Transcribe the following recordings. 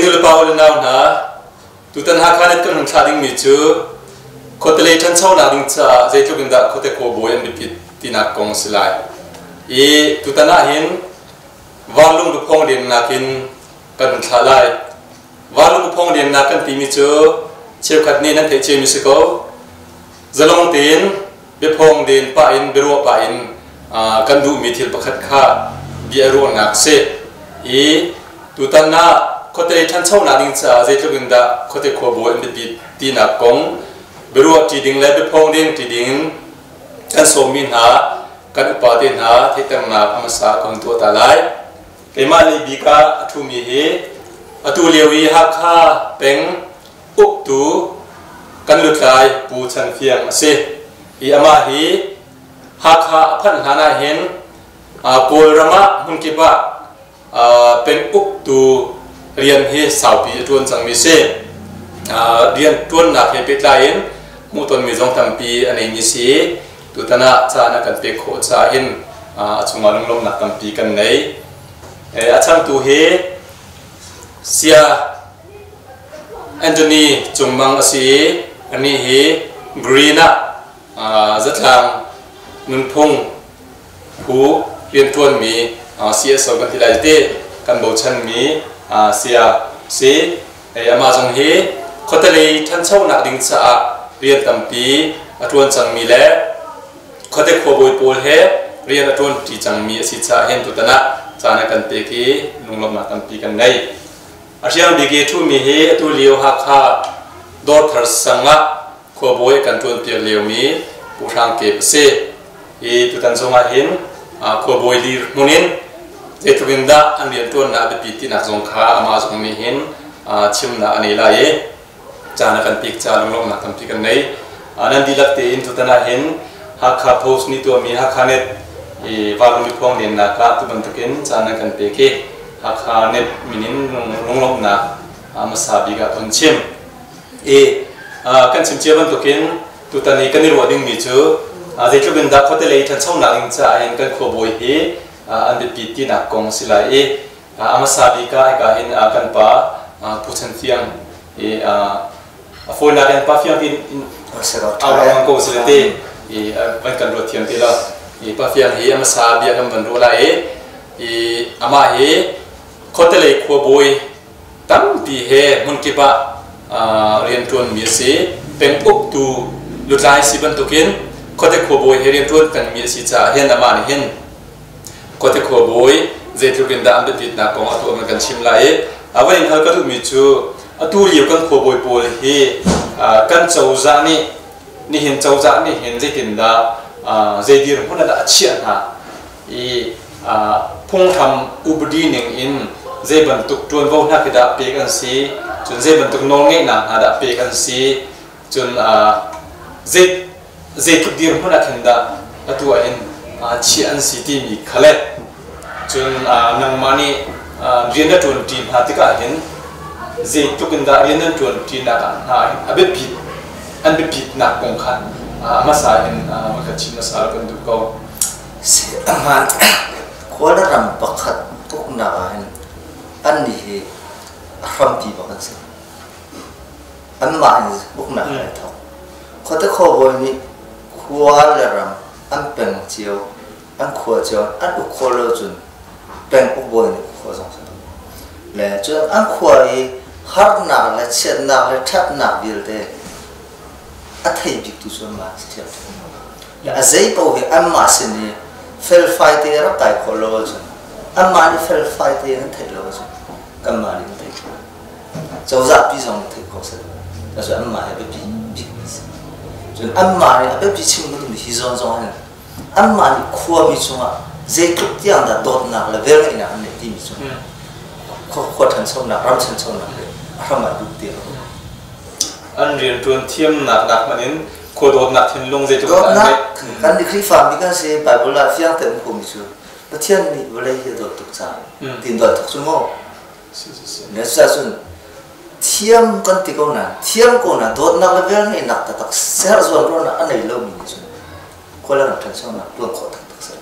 nulepa u le nau hna, tutan Hakha net kan hun thlah dingmi cu khuatelei ṭhanchonak ding caah zeitluk in dah khuate khuabawi an biapit tinak kong a si lai. I tutan ah hin Varlung biaphong lennak in kan hun thlah lai. Varlung biaphong lennak kan timi cu cheukhat nih nan theih ciami si ko. Zalong tein biaphong len pah in biaruah pah in kan duhmi thil pakhat kha bia ruahnak si. I tutan ah khuate ṭhanchonak ding caah zeitluk in dah khuate khuabawi an biapit tinak kong biaruah ṭi ding le biaphong ding ṭi ding in kan sawmmi hna kan upa te hna theihternak a hmasa ka hun tuah ta lai. Keimah lei bik ah a ṭhumi hi atu lio i Hakha peng uktu kan lutlai Pu Chan Fiang a si. I amah hi Hakha a phanh hlan ah hin Kawlram ah hmunkip ah peng uktu rian hi saupi a ṭuan cangmi si. Rian ṭuannak he pehtlai in hmuhtonmi zong tampi a neimi si. Tutan ah caan a kan pek khawh caah hin a chungah lunglawmhnak tampi kan nei. A changtu hi Sia Anthony Cung Mang a si i anih hi Green ah zatlang nunphung phu rianṭuanmi CSO kan ti lai te kan bochanmi saya si. Amah zong hi khuatelei ṭhanchonak ding caah rian tampi a ṭuan cangmi le khuate khuabawi pawl he rian a ṭuanṭi cangmi a si caah hin tutan ah caan a kan pek i lunglawmhnak tampi kan ngei. A hriangbik i ṭhumi hi atu lio Hakha Dawrthar sang ah khuabawi kan ṭuanpiak liomi Pu Hrang Kep a si. Hi tutan zong ah hin khuabawi dirhmun in zeitluk in dah an rianṭuannak a biapit tinak zong kha amah zong nih hin chimnak a nei lai i caan a kan pek caah lunglawmhnak tampi kan nei. Nan dihlak tein tutan ah hin Hakha Post nih tuahmi Hakha Net i Vanlawng Liphuang lennak ah tu bantukin caan nan kan pek i Hakha net min in lunglawmhnak hmasa bik ah ka hun chim. I kan chim cia bantukin tutan i kan i ruah dingmi cu zeitluk in dah khuate lei ṭhanchonak ding caah hin kan khuabawi hi an biapit tinak kong si lai i a hmasa bik ah hika hin kan pa Pu Chan Fiang i a fawinak in Pa Fiang tin au ko si le te i van kan ruat thiam ti lo. I Pa Fiang hi a hmasa bia kan van ruah lai i i amah hi khuatelei khuabawi tampi he hmunkip ah rianṭuanmi a si. Peng uktu lutlai si bantukin khuate khuabawi he rianṭuan pengmi a si caah hin amah nih hin khuate khuabawi zeitluk in dah an biapitnak kong atu an kan chim lai i a van in hal ka duhmi cu atu lio kan khuabawi pawl hi kan cozah nih nihin cozah nih hin zeitindah zei dirhmun ah dah a chiah hna i phunghram upadi ning in zei bantuk ṭuanvo hna khi dah pek an si, cun zei bantuk nawlngeihnak hna dah pek an si, cun zei zeitluk dirhmun ah khin dah atu ah hin chiah an si timi kha le cun nangmah nih rian na ṭuanṭi hna tikah hin zeitluk in dah rian nan ṭuanṭinak ah hna hin a biapit an biapitnak kong kha a hmasa in van kan chim hmasa kan duh ko. Khua le ram pakhat uknak ah hin annih hi a hrampi bak an si. Anmah in uknak ai thawk. Khuate khuabawi nih khua le ram an peng cio, an khua cio an uk khawh lo cun peng ukbawi nih uk khawh zong si lo. Le cun an khua i harnak le chiatnak le ṭhatnak vialte a thei biktu cu anmah an si ṭhiamṭhiam. Le a zei paoh hi anmah sin i felfai te rak kai khawh lo ahcun anmah nih felfai te an theih lo ahcun kanmah nih kan theih khawh. Cozah pi zong nih theih khawh si lo. Cucu anmah hi a biapi bikmi a si. Cun anmah nih a biapi chim ka duhmi hi zawn zong hin anmah nih khuami cungah zeitluk tiang dah dawtnak le velngeihnak an neih timi cu khua ṭhanchonak, ram ṭhanchonak hi a hram ah duh ti a ruah. An rianṭuan thiamnak nak hmanh in khua dawtnak thinlung zeitluk dah an ngeih. Kan nih Khrihfa mi kan si Bible ah fiang tein um komi cu Pathian nih vawlei hi a dawt tuk caah tin dawt tuk cu maw? Ne cun thiam kan ti ko na thiam ko na dawtnak le velngeihnak taktak ser zuan ruahnak a nei lomi nih cun khua le ram ṭhanchonak tuan khawh taktak si.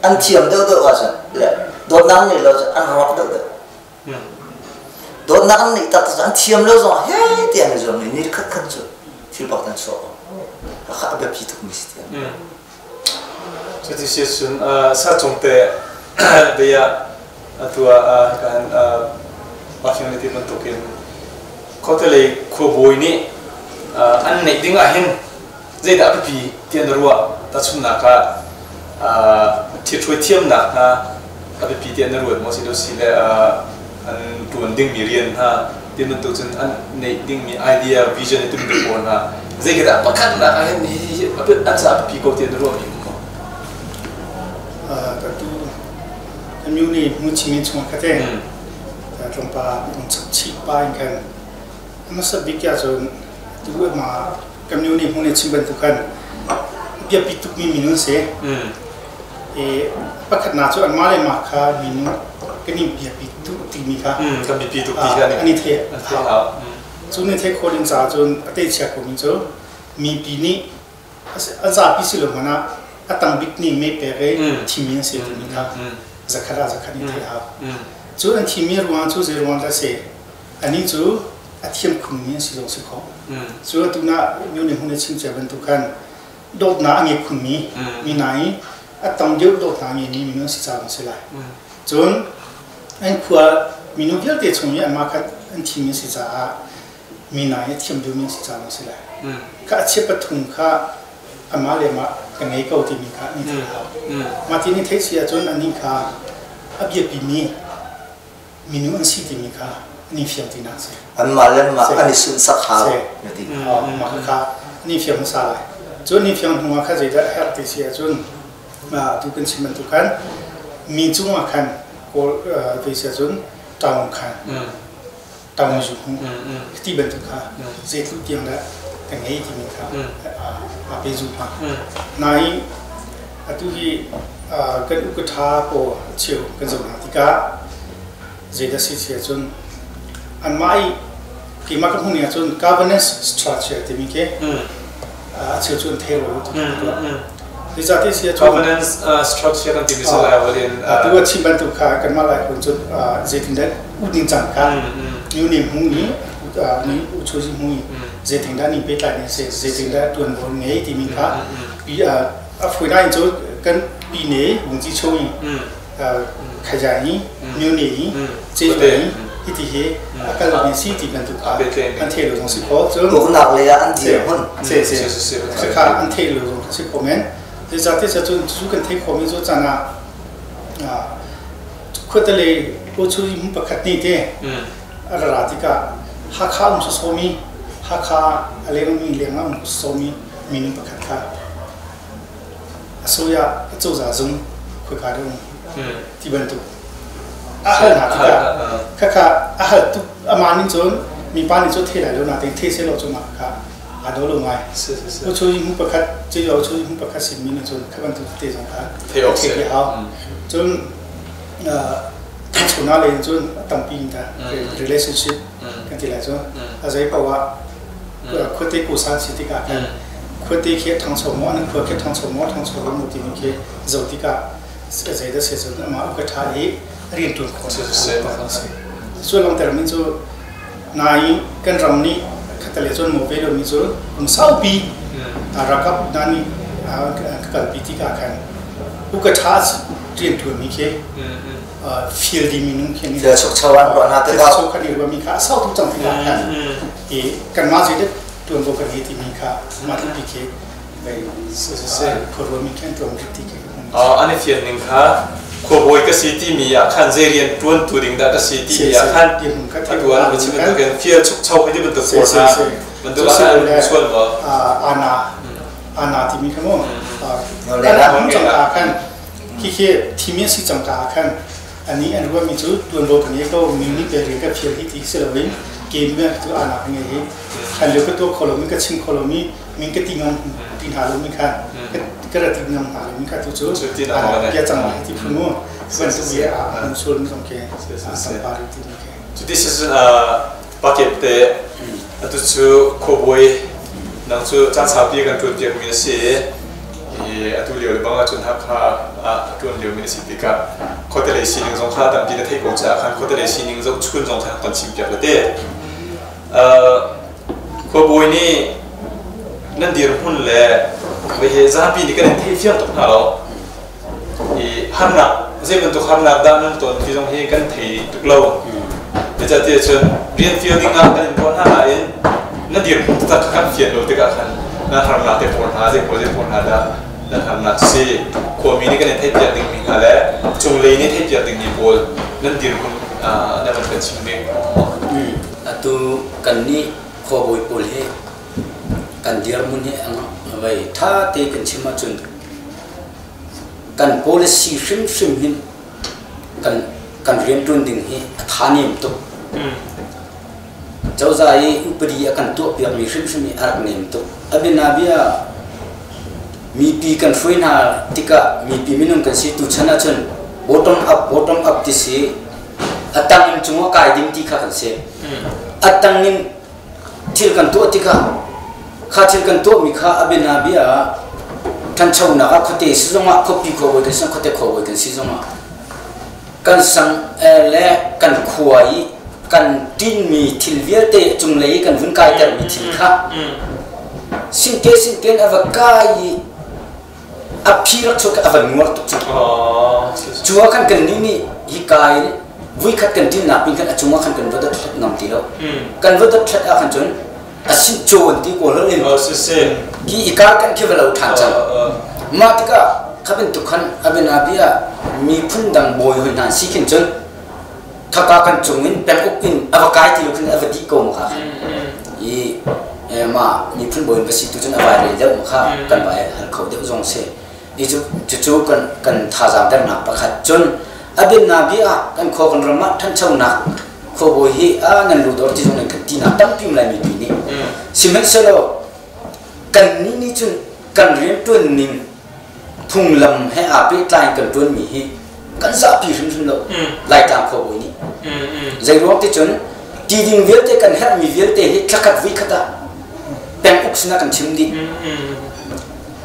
An thiam deuhdeuh ahcun le dawtnak nei lo cun an rawk deuhdeuh. Dawtnak an neih tak an thiam lo zong he tiang i zuam ni khat khat cu thil bak an chuak ko. Kha a biapi tuk mi si tiang. Cuti si cun sa cung te bia atu ah kan pafing le ti bantukin khuatelei khuabawi nih an neih ding ah hin zeidah a biapi ti an ruah tahchunhnak ah ṭhithruai thiamnak hna a biapi ti an ruat maw si lo si le an ṭuan dingmi rian hna ti bantuk cun an neih dingmi idea vision ti bantuk pawl hna zei khi dah pakhatnak ah hin hi an ca a biapi ko ti an ruahmi um maw? Katu anu nih mu chimi chung kha te tlawmpa um chap chih pa in khan hmasa bik ah cun tu ma community hmun i chim bantuk khan biapi tukmi minung si. I pakhatnak cu anmah le mah kha minung kan i biapi tuk timi kha kan biapi tuk ti kha an i theih hau. Cu ni theih khawh ding caah cun a teichia komi cu mipi nih a zapi si lo hmanh ah a tam bik nih me pek i thimi an si timi kha zakhat ah zakhat in theih hau. Cu an thimi ruang cu zei ruang dah si? Anih cu a thiam khunmi an si zong si khawh. Cu atu na nu nih hun i chim cia bantuk khan dawtnak a ngei khunmi mi hna i a tam deuh dawtnak a ngeimi minung si caah si lai. Cun an khua minung vialte chung i anmah kha an thimmi si caah mi hna i a thiam duhmi si caah si lai. Kha a chia pathum kha amah le amah ka ngei ko timi kha an i theih hau. Mah ti ni theih si ahcun anih kha a biapimi minung an si timi kha an i fiang tinak a si. Anmah le anmah an i sunhsak hau na ti. Mah kha an i fiang hmasa lai. Cun an i fiang hnu ah khan zeidah a herh ti si ahcun atu kan chim bantuk khan mi cungah khan kawl ti si ahcun taung khan taung zu ti bantuk kha zeitluk tiang dah ka ngei timi kha aa pe zu hna. Nain atu hi kan ukaṭha pawl cheu kan zoh hna tikah zeidah si si ahcun anmah i keimah ka hmuh ning ahcun governance structure timi khi a cheu cu an thei rua lo ti ka tuah. Zeicahtiah si ahcun governance structure kan timi si lai in atu a chim bantuk kha kanmah lai kun cun zeitindah utning cang kha nu nih hmu i ni uchuzi hmu i zeitindah ni pehtlai ning si zeitindah tuanvo ngei timi kha a foi nain cu kan pi ne wungci chung i khaja i myo ne i ce i hiti hi a kal mi si ti bantuk kha an thei lo zong si kho cun uknak lei ah an dir hmun se se kha an thei lo zong si kho men zeicahtiah cun cu kan thei kho mi cu chan ah khuatele uchu mu pakhat ni te a ra tikah Hakha um somi Hakha a leng mi leng um somi minung pakhat kha Asoya cozah zung khoika dah um ti bantuk a hal hna tikah khakha a hal tuk amah nih cun mipa nih cun thei lai lo nain thei seh law cu mah kha aa daw lo ngai. Uchu mu pakhat cu uchu mu pakhat sin mi nih cun kha bantuk te zong kha thei a hau. Cun thangchona lei in cun a tampi in ta relationship kan ti lai cu a zei paoh ah khuate kusan si tikah khan khuate khi a ṭhangcho maw an khua khi a ṭhangcho maw ṭhangcho lo maw timi khi zoh tikah zeidah si cun amah uka ṭha i rian ṭuan khawh si. Cu langhter mi cu nai kan ram nih khatale cun maw ve lomi cu kum saupi ralkap hna nih ka kalpi tikah khan uka ṭha rian ṭuanmi khi field i minung khi thil chukcho an ruah hna tikah chukcho kan i ruahmi kha a sau tuk cang tikah khan i kanmah zeidah tuanvo kan ngei timi kha mah tluk khi khuaruahmi khi an tlawm rih ti khi an i fian ning kha khuabawi ka si timi ah khan zei rian ṭuantu ding dah ka si timi ah khan atuan a chim bantukin fial chukcho hi ti bantuk pawl hna bantuk ah sual maw ana ana timi kha mu an cang ka khan Khikhi thimi a si cang ka ah khan anih an ruahmi cu tuanvo ka ngei ko mi nih pe rian ka phial hi ti si loin keimah cu anak ka ngei hi hlan lio ka tuah kho lomi ka chim kho lomi min ka ti ngam ti hna lomi kha ka ra ti ngam hna lomi kha tu cu anak bia cang lai ti phun mu bantuk ye a hmun sul mi zong ke sampar ti mi ke So this is pakep te atu cu khuabawi nang cu caan saupi kan tuan piak mi a si. I atu lio le bang ahcun Hakha ah a ṭuan liomi na si tikah khuate lei sining zong kha tampi na theih ko caah khan khuate lei sining zohchun zong kha kan chimpiak la te. Khuabawi nih nan dirhmun le hi zapi nih kan in theihfiang tuk hna lo. I harnak zei bantuk harnak dah nan ton ti zong hi kan thei tuk lo. Zeicahtiah cun rian fial ding ah kan in ruah hna nain na dirhmun taktak kha kan fian lo tikah khan nan harnak te pawl hna zei pawl zei pawl hna dah nan harnak si khuami nih kan in theihpiak dingmi hna le cunglei nih theihpiak dingmi pawl nan dirhmun nan van kan chim ding. Atu kannih khuabawi pawl hi kan dirhmun hi vei ṭha te kan chim ahcun kan policy hrimhrim hin kan kan rianṭuan ding hi a tha nem tuk. Cozah i upadi a kan tuahpiakmi hrimhrim hi a rak nem tuk. A bianabia mipi kan hruai hna tikah mipi minung kan si tuchan ahcun bottom up bottom up ti si a tang in cungah kai ding ti kha kan si. A tang in thil kan tuah tikah kha thil kan tuahmi kha a bianabia ah ṭhanchonak ah khuate si zongah khuapi khuabawi kan si khuate khuabawi kan si zongah kan sang le kan khua i kan tinmi thil vialte cunglei i kan vun kaitermi thil kha singte singten a va kai i a phi rak chuak a van nguar tuk cang. Cu ah khan kan nih nih hi kai vuikhat kan tinnak pin khan a cungah khan kan va dot hlat ngam ti lo. Kan va dot hlat ah khan cun a sin cawn ti kawl in ki i kar kan khi va lo ṭhan cang. Mah tikah kha bantuk khan a bianabia miphun dang bawi hoi hna si khin cun khaka kan cung in penguk in a va kai ti lo khin a va dih ko ma kha i mah miphun bawi va si tu cun a vai rel deuh ma kha kan vai hal kho deuh zong si i cu cucu kan kan thazaang dernak pakhat cun a bianna bia ah kan khua kan ram ah ṭhanchonak khuabawi hi a nan lu dor ti zong in kan tinak tampi um lai mipi nih sihmanhsehlaw kan nih nih cun kan rianṭuan ning phunglam he aa pehtlai kan ṭuanmi hi kan zahpi hrimhrim lo Laitlang khuabawi nih zei ruang ti cun ti ding vialte kan herhmi vialte hi thlakhat vui khat ah penguk sinah kan chim dih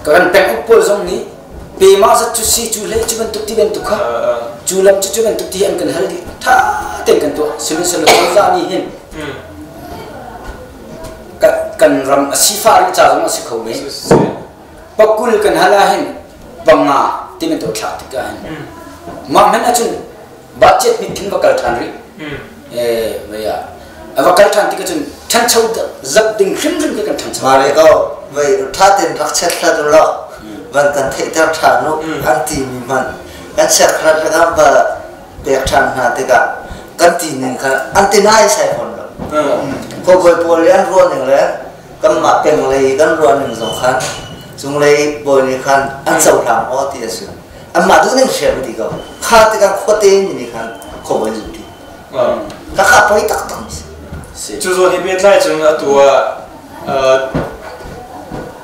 kan penguk pawl zong nih pe mah zat cu si cu hlei cu bantuk ti bantuk kha cu lam cu cu bantuk ti an kan hal dih tha tein kan tuah sihmanhsehlaw cozah nih hin kan ram a sifah rih ca zong a si kho men pakul kan hal ah hin panga ti bantuk thlak tik ah hin mah hmanh ahcun budget mit khin va kal ṭhan rih eh vei ah a va kal ṭhan tik ahcun ṭhancho zat ding hrimhrim khi kan ṭhancho Mare ko vei ṭha ten rak chet hlat u law van kan theihter ṭhan u an ti mi hmanh kan chiat hrat le kan va pek ṭhan hna tikah kan ti ning kha an ti nai sai fawn lo khuabawi pawl i an ruah ning le kanmah peng lei kan ruah ning zong khan cunglei bawi nih khan an cohlang maw ti a si anmah duh ning hriam ti ko kha tikah khuate mi nih khan khuabawi zu ti ka kha poi taktak si cu zawn hi pehtlai cun atu ah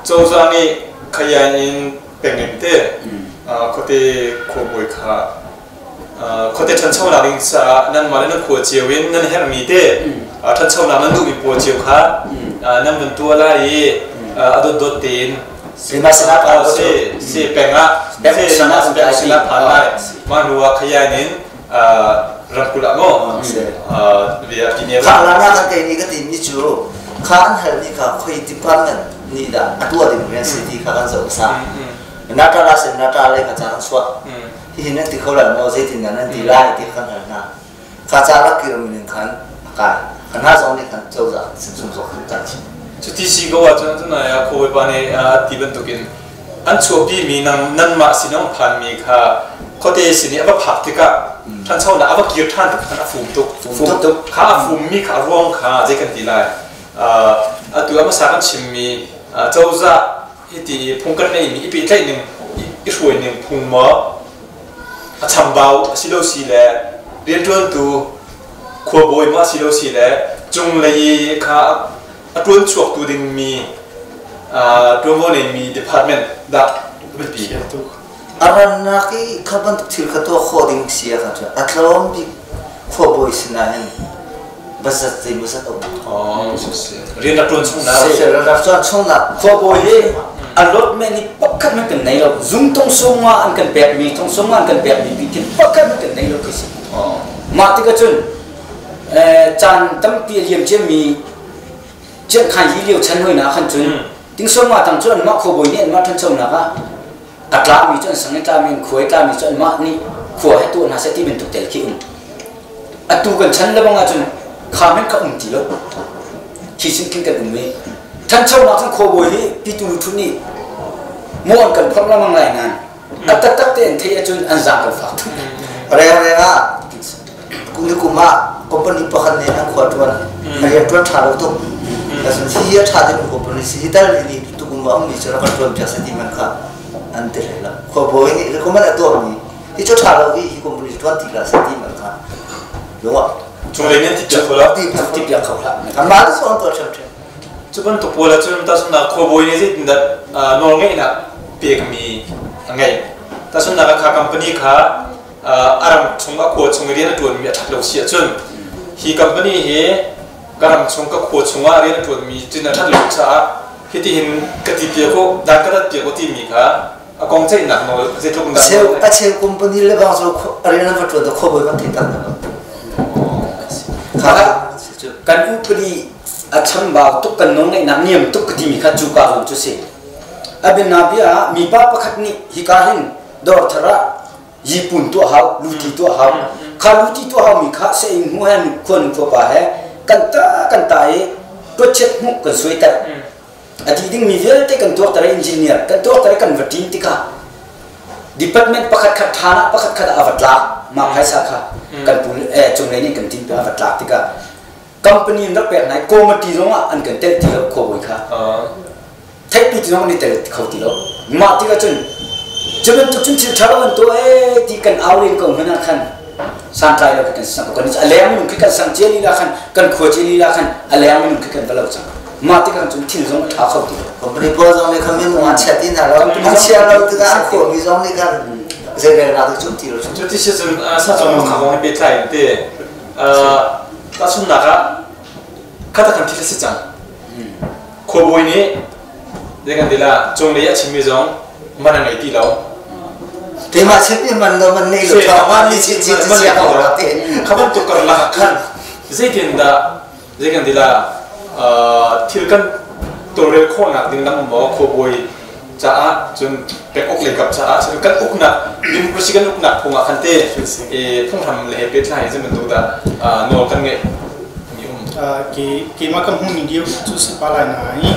cozah nih khayan in pengin te khuate khuabawi kha khuate ṭhanchonak ding caah nanmah le nan khua cio in nan herhmi te ṭhanchonak nan duhmi pawl cio kha nan vun tuah lai i a dotdot tein si si peng ah si sinah phan lai mah hnu ah khayan in ramkulh ah maw bia ti ne kha la na kan kei ni ka ti mi cu kha an hal ni kha khoi department nih dah a tuah ding rian si ti kha kan zoh sa nata la sin nata le ka ca kan suah hihi nan ti kho lai maw zeitin dah nan ti lai ti kan hal hna kha ca rak kir mi ning khan a kai kan hna zong nih khan cozah sin zong kan kan chim cuti si ko ahcun tunai ah khuabawipa nih ti bantukin an chuahpi mi nang nanmah sin an phan mi kha khuate sin i a va phak tikah ṭhanchonak a va kir ṭhan tik khan a fum tuk fum tuk kha a fum mi kha a ruang kha zei kan ti lai atu a hmasa kan chimmi cozah hiti phung kan neihmi i pehtlaih ning i hruai ning phung maw a chambau a si lo si le rianṭuantu khuabawi maw a si lo si le cunglei kha a ṭuan chuaktu dingmi ṭuanvo neimi department dah biapi a rannak i kha bantuk thil kha tuah khawh ding si ah khan cun a tlawm bik khuabawi sinah hin bazat zeimawzat a um. Rian rak ṭuan chungnak. Rian rak ṭuan chungnak. Khuabawi hi Allotment hi pakhat hmanh kan nei lo. Zung tong sawmnga an kan pekmi, thong sawmnga an kan pekmi pi khin pakhat hmanh kan nei lo khi si. Mah tikah cun caan tampi a liam ciami Chiangkhai hi lio chan hoi na khan cun ting sawmnga tang cu anmah khuabawi nih anmah ṭhanchonak ah a tlami cu an sang i tlami an khua i tlami cu anmah nih khua he tuah hna seh ti bantuk tel khi um. Atu kan chan lebang ahcun kha hmanh kha um ti lo. Khi sin khin kan um i ṭhanchonak cun khuabawi hi pitu luthu nih maw an kan phorh lengmang lai nain a taktak te an theih ahcun an zaang kan fak tuk. Reng reng ah kum ni kum ah company pakhat nih an khua ṭuan rian ṭuan ṭha lo tuk. Hi a ṭha ding company si hi tal ni tukum a ummi cu rak kan ṭuan piak se ti man kha an ti hlei lo. Khuabawi nih recommend a tuahmi hi cu ṭha lo hi hi company ṭuan ti hlah seh ti man kha lungah Cunglei nih an ti piak kho lo. Ti piak kho hlah. Anmah cu an tuah ṭhiamṭhiam. Cu bantuk pawl ahcun tahchunhnak khuabawi nih zeitindah nawlngeihnak pekmi a ngeih. Tahchunhnak ah kha company kha a ram chung a khua chung i rian a ṭuanmi a ṭhat lo si ahcun hi company hi ka ram chung ka khua chungah rian a ṭuanmi cun a ṭhat lo caah hitihin ka ti piak u dan ka rat piak u timi kha a kong ceihnak nawl zeitluk dah a cheu company le bang cu rian an va ṭuan to khuabawi kan thei tak Kan upadi a chambau tuk kan nawlngeihnak niam tuk ka timi kha cuka zawn cu si. A bianabia ah mipa pakhat nih hika hin dawr thar ah yipun tuah hau, luti tuah hau. Kha luti tuah hau mi kha saing hmu he khuanu khuapa he kan ta kan ta i tuatchiat hmuh kan suaiter. A ti dingmi vialte kan tuakter i engineer kan tuakter i kan va ṭin tikah department pakhat khat ṭhan ah pakhat khat ah a va tlak mah phaisa kha kan pu cunglei nih kan tin a va tlak tikah company in rak pek nai committee zong ah an kan telh ti lo khuabawi kha theihpi ti zong an i tel kho ti lo mah tikah cun cu bantuk cun thil ṭha lo an tuah ee ti kan au len ko hmanh ah khan santlai lo khi kan sang ko kan a leng minung khi kan sang cia lila khan kan khua cia lila khan a leng minung khi kan va lo cang mah tikah cun thil zong a ṭha kho ti lo company pawl zong nih khan minung an chiat ti hna lo an chia lo tikah an khuami zong nih khan zeirelnak cu ti lo cu ti si cun sa cong kha kong he pehtlai in te tahchunhnak ah khata kan thil si cang khuabawi nih zei kan ti la cunglei a chimmi zong man a ngei ti lo keimah chim i man lo man nei lo man ni chi chi chi ko ra te kha bantuk karlak khan zeitin dah zei kan ti la thil kan tawlrel khawhnak ding lam maw khuabawi caah cun pek uk lei kap caah kan uknak democracy kan uknak phung ah khan te phunghram le he pehtlai in bantuk dah nawl kan ngeih mi um ke keimah ka hmuh ning dio cu si pa lai na i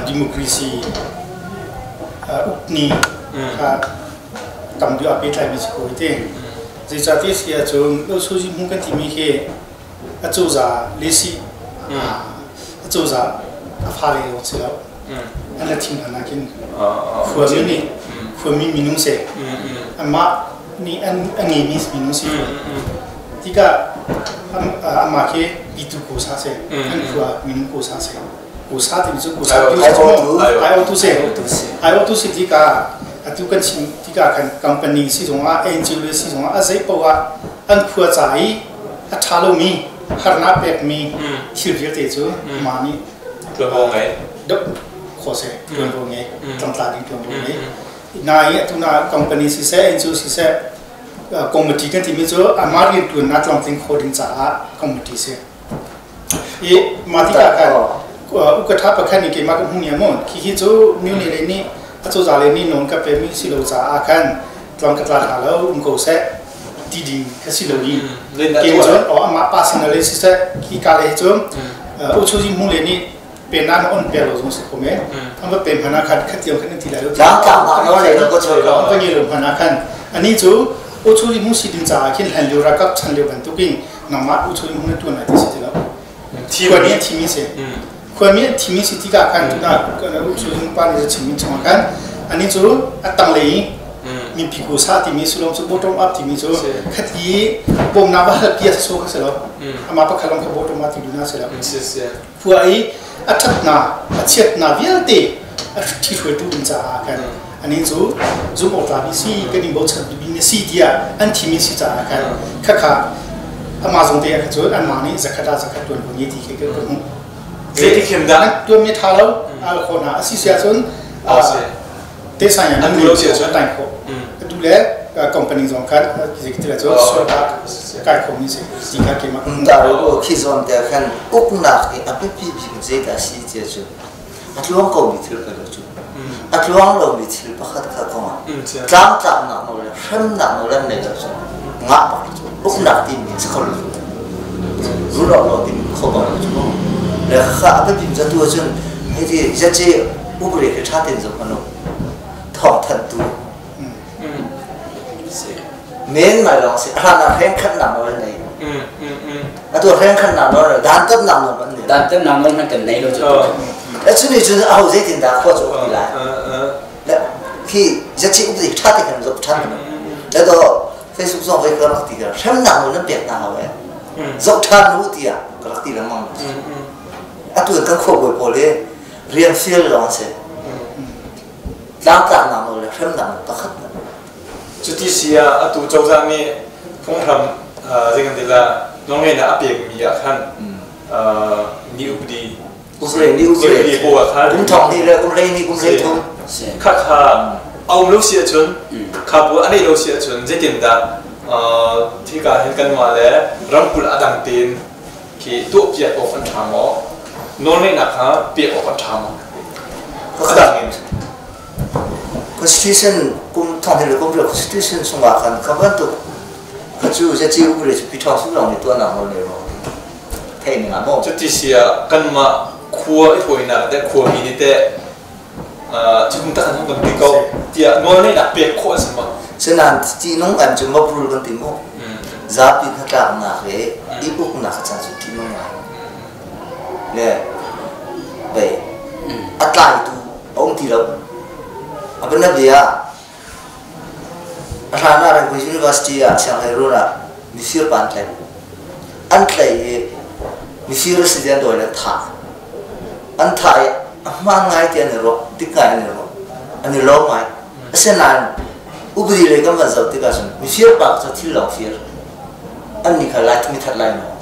democracy ukni kha tam deuh a pehtlai mi si ko te zeicahtiah si ahcun lo suji hmu kan timi khi acozah lesi acozah a fale lawng si lo an la thim hna nakin khuami nih khuami minung si anmah nih an ngeimi minung si tikah amah khi pitu kosa si an khua minung kosa si kosa timi cu kosa IO2 si IO2 si tikah atu kan chim tikah khan company si zongah NGO si zongah a zei poah ah an khua ca i a ṭha lomi harnak pekmi thil vialte cu mah nih ṭuanvo ngei dok khawh seh ṭuanvo ngei tlangtla ding ṭuanvo ngei na i atu na company siseh NGO siseh committee kan timi cu amah rian ṭuannak tlamtling khawh ding caah committee si i mah tikah khan ukatha pakhat nih keimah ka hmuh nia maw khi khi cu myu ne le nih acozah le nih nawn ka pemi si lo caah khan tluang ka tla hna lo um ko seh ti ding ka si lo i ke cun o amah pa sin le siseh khi ka le cu uchuji hmu le nih pe na na on pe lo zong si ko me an va pe hmana khan khat tiang khan ti lai lo tlang tlang na no le ko choi lo va nge lo hmana khan ani cu uchuji hmu si ding caah khin hlan lio rakap chan lio bantukin nangmah uchuji hmu na tuan lai ti si ti lo khuami an thimi si khuami an thimi si tikah khan tuna uchuji pa nih chimmi chungah khan ani cu a tanglei mipi ko sa timi sullam cu bottom up timi cu khati bawmnak va hal pi a so kha si lo ama pakhat lawng kha bottom up ti duna si lo khua i a ṭhatna a chiatna vialte a ṭhi hruaitu in caah khan ani cu zum awk tlak si kan in bochan bimi na si tiah an thimi si caah khan khakha amah zong te kha cun anmah nih zakhat ah zakhat tuan ko ni ti khi ka hmuh Zeitik hin dah tuan mi ṭha lo al khawh hna a si sia cun Te sang yang nan lo sia chuan tai kho tu le company zong khan ti la chu so ta kai kho mi si ti kha ke ma ta ro khi zon te khan uknak i a biapi bik zeidah si tia cu a tluang ko mi thil ka lo cu a tluang lo mi thil pakhat kha kong ah tlangtlaknak nawl le hremnak nawl an nei lo cu ngah bak cu uknak ti mi si kho lo cu rul lo ti mi kho bak lo cu le kha a biapi za tu ahcun hei ti zace upre ke ṭha tein zoh hmanh u thawng thanhtu men ngai lawng si hlan ah hrengkhanhnak nawl an nei atu hrengkhanhnak nawl dantatnak nawl an nei dantatnak nawl hmanh kan nei lo cu. Cu nih cun aho zeitin dah khua cu uk ti lai khi zaci uk ti ṭha te kan zoh ṭhan le do Facebook zong voi ka rak ti ka hremnak nawl nan pek hna hau e zoh ṭhan u tiah ka rak ti lengmang. Atu kan khuabawi pawl hi rian fial lawng si, tlangtlaknak nawl le hremnak nawl pakhat. Cuti si ah atu cozah nih phunghram zei kan ti la nawlngeihnak a pekmi ah khan ni upadi upadi ni upadi pawl ah khan kum thong hnih le kum hlei hnih kum hlei thum kha kha a um lo si ahcun, kha bu a neih lo si ahcun, zeitindah hika hin kanmah le ramkulh a dang tein khi tuahpiak awk an ṭha maw, nawlngeihnak kha pek awk an ṭha maw a dang in? Constitution kum thong le kum constitution chungah khan kha bantuk kha cu zaci upre cu pi ṭhawng su lawng nih tuahnak nawl nei maw theih ning ah maw? Cuti si ah kanmah khua i hawinak teh, khuami nih teh cutin tak an kan ti ko tiah nawlngeihnak pek khawh an si maw? Sinain ṭihnung an cu mob rule kan ti mu, zapi hnatlaknak le i uknak caan cu ṭihnung ngai le bei a tlaitu a um ti lo. A bianabia ah a hlan ah Rangoon University ah sianghleiruun ah mifir pa an tlaih. An tlaih i mifir a si ti an dawi le an thah. An thah i a hmaan ngai ti an i ruah, dik ngai an i ruah. An i lawm ngai. Asinain upadi lei kan van zoh tikah cun mifir pa cu thil lawng fir. An nih kha lai mi that lai maw?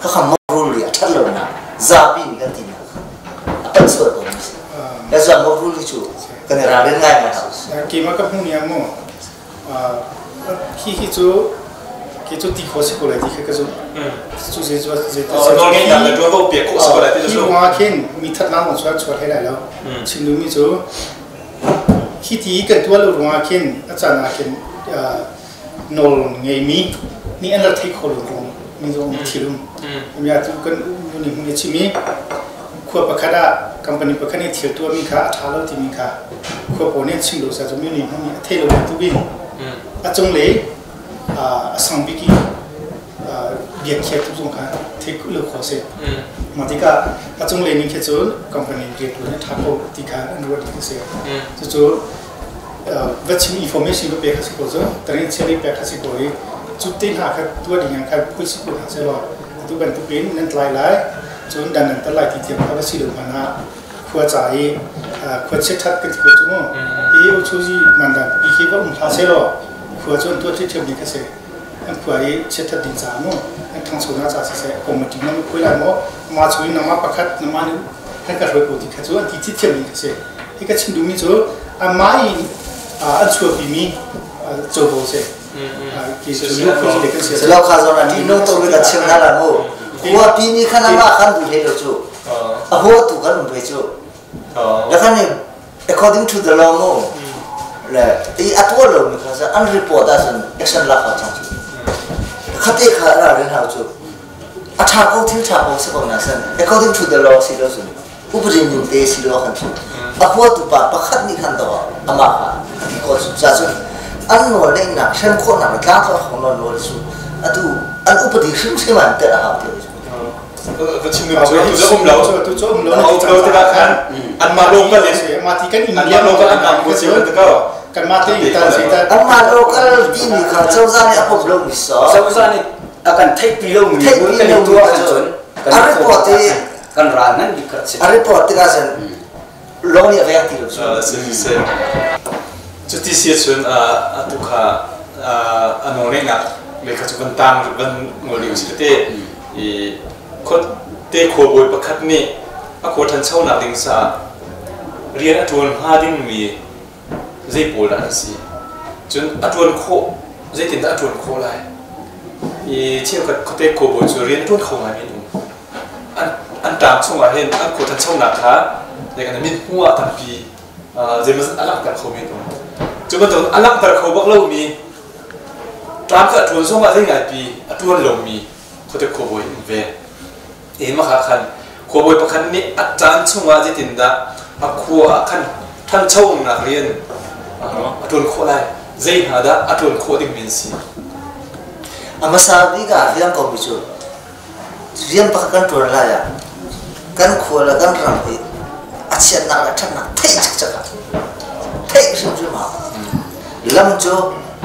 Khakha mob rule i a ṭhat lonak zapi nih kan tinak a palh sual ko mi si. That's why mob rule hi cu kan i ralrin ngai ngai hau. Keimah ka hmuh ning mu hi hi cu khi cu ti kho si ko lai ti kha ka zumh. Cu zei cu zei Nawlngeihnak le ṭuanvo pek khawh si ko lai ti hi ruangah khin mi thatnak zong chuah chuah hlei lai lo. Chim duhmi cu hi ti kan tuah lo ruangah khin a caan ah khin nawl ngeimi nih an rak theih kho lo ruang mi zong thil um. Mi atu kan nu nih hmun a chim i khua pakhat ah company pakhat nih thil tuahmi kha a ṭha lo timi kha khua pawl nih an chim lo sa cu mi nih hmun nih a thei lo bantuk in a cunglei a sang bik i biakhiatu zong kha theih lo khawh a si. Mah tikah a cunglei ning khi cun company rianṭuan a ṭha ko ti kha an ruah ding a si. Cucu va chim information va pek a si ko cu tarin cheri pek a si ko i cu te hna kha tuah ding ah khan phui si ko hna seh law atu bantukin nan tlai lai cun dan nan tar lai ti tiang kha va si lo hmanh ah khua ca i khua chiat kan ti ko cu mu i uchuzi mandan pi khi va um hlah seh law khua cu an tuah ṭhiamṭhiam ding kha si. An khua i chiat ding caah mu an ṭhangchonak ca siseh committee nan khuai lai maw, mah chung in nangmah pakhat nangmah nih kan ka hruai ko ti kha cu an ti thiamthiam ding kha si. Hi ka chim duhmi cu amah i an chuahpimi covo si. Silo kha zon a ṭih nung tuk mi kan chim hna la mu. Khua pi nih khan amah khan duh hlei lo cu. A hua tu kan um ve cu. Le khan according to the law mu le i a tuah lo mi kha an report ahcun action lak hau cang cu. Khate kha ra rin hau cu. A ṭha ko, thil ṭha ko si ko na san according to the law si lo cun upadi ning te si lo khan cu a huatu pa pakhat nih khan do amah kha a ti ko cu ca cun an nawl neihnak hrem khawhnak le tlangtlak khawh nawl nawl cu atu an upadi hrimhrim an telh a hau ti. Va chim cu tu cu um lo, tu cu um lo. Um lo tikah khan anmah local in mah ti kan anmah local an am ko si ko. Kanmah te in tan si ta. Anmah local timi kha cozah nih a pom lo mi so cozah nih a kan theihpi lo mi theihpi kan lo tuah ahcun a report i kan ral ngan bik kha si. A report tikah cun lawng nih a veng ti lo cu. Si cuti si cun atu kha a nawlngeihnak le kha cu van tang van ngol ding si te i te khuabawi pakhat nih a khua ṭhanchonak ding caah. Rian a ṭuan hnga dingmi zei pawl dah an si? Cun a ṭuan khawh, zeitindah a ṭuan khawh lai? I cheukhat khuate khuabawi cu rian a ṭuan kho ngaimi an um. An ṭaang chungah hin an khua ṭhanchonak kha zei kan mit hmuh ah tampi zeimawzat a langhter khomi an um. Cu bantukin a langhter kho bak lomi ṭaang kha a ṭuan zongah zei ngaipi a ṭuan lomi khuate khuabawi an um ve. Hi mah khan khuabawi pakhat nih a caan chungah zeitindah a khua ah khan ṭhanchonak rian a ṭuan khawh lai, zei hna dah a ṭuan khawh dingmi an si? A hmasa bik ah fiang komi cu rian pakhat kan ṭuan lai ah kan khua le kan ram hi a chiatnak le a ṭhatnak theih cikcek ah theih hrimhrim hau. Lam cu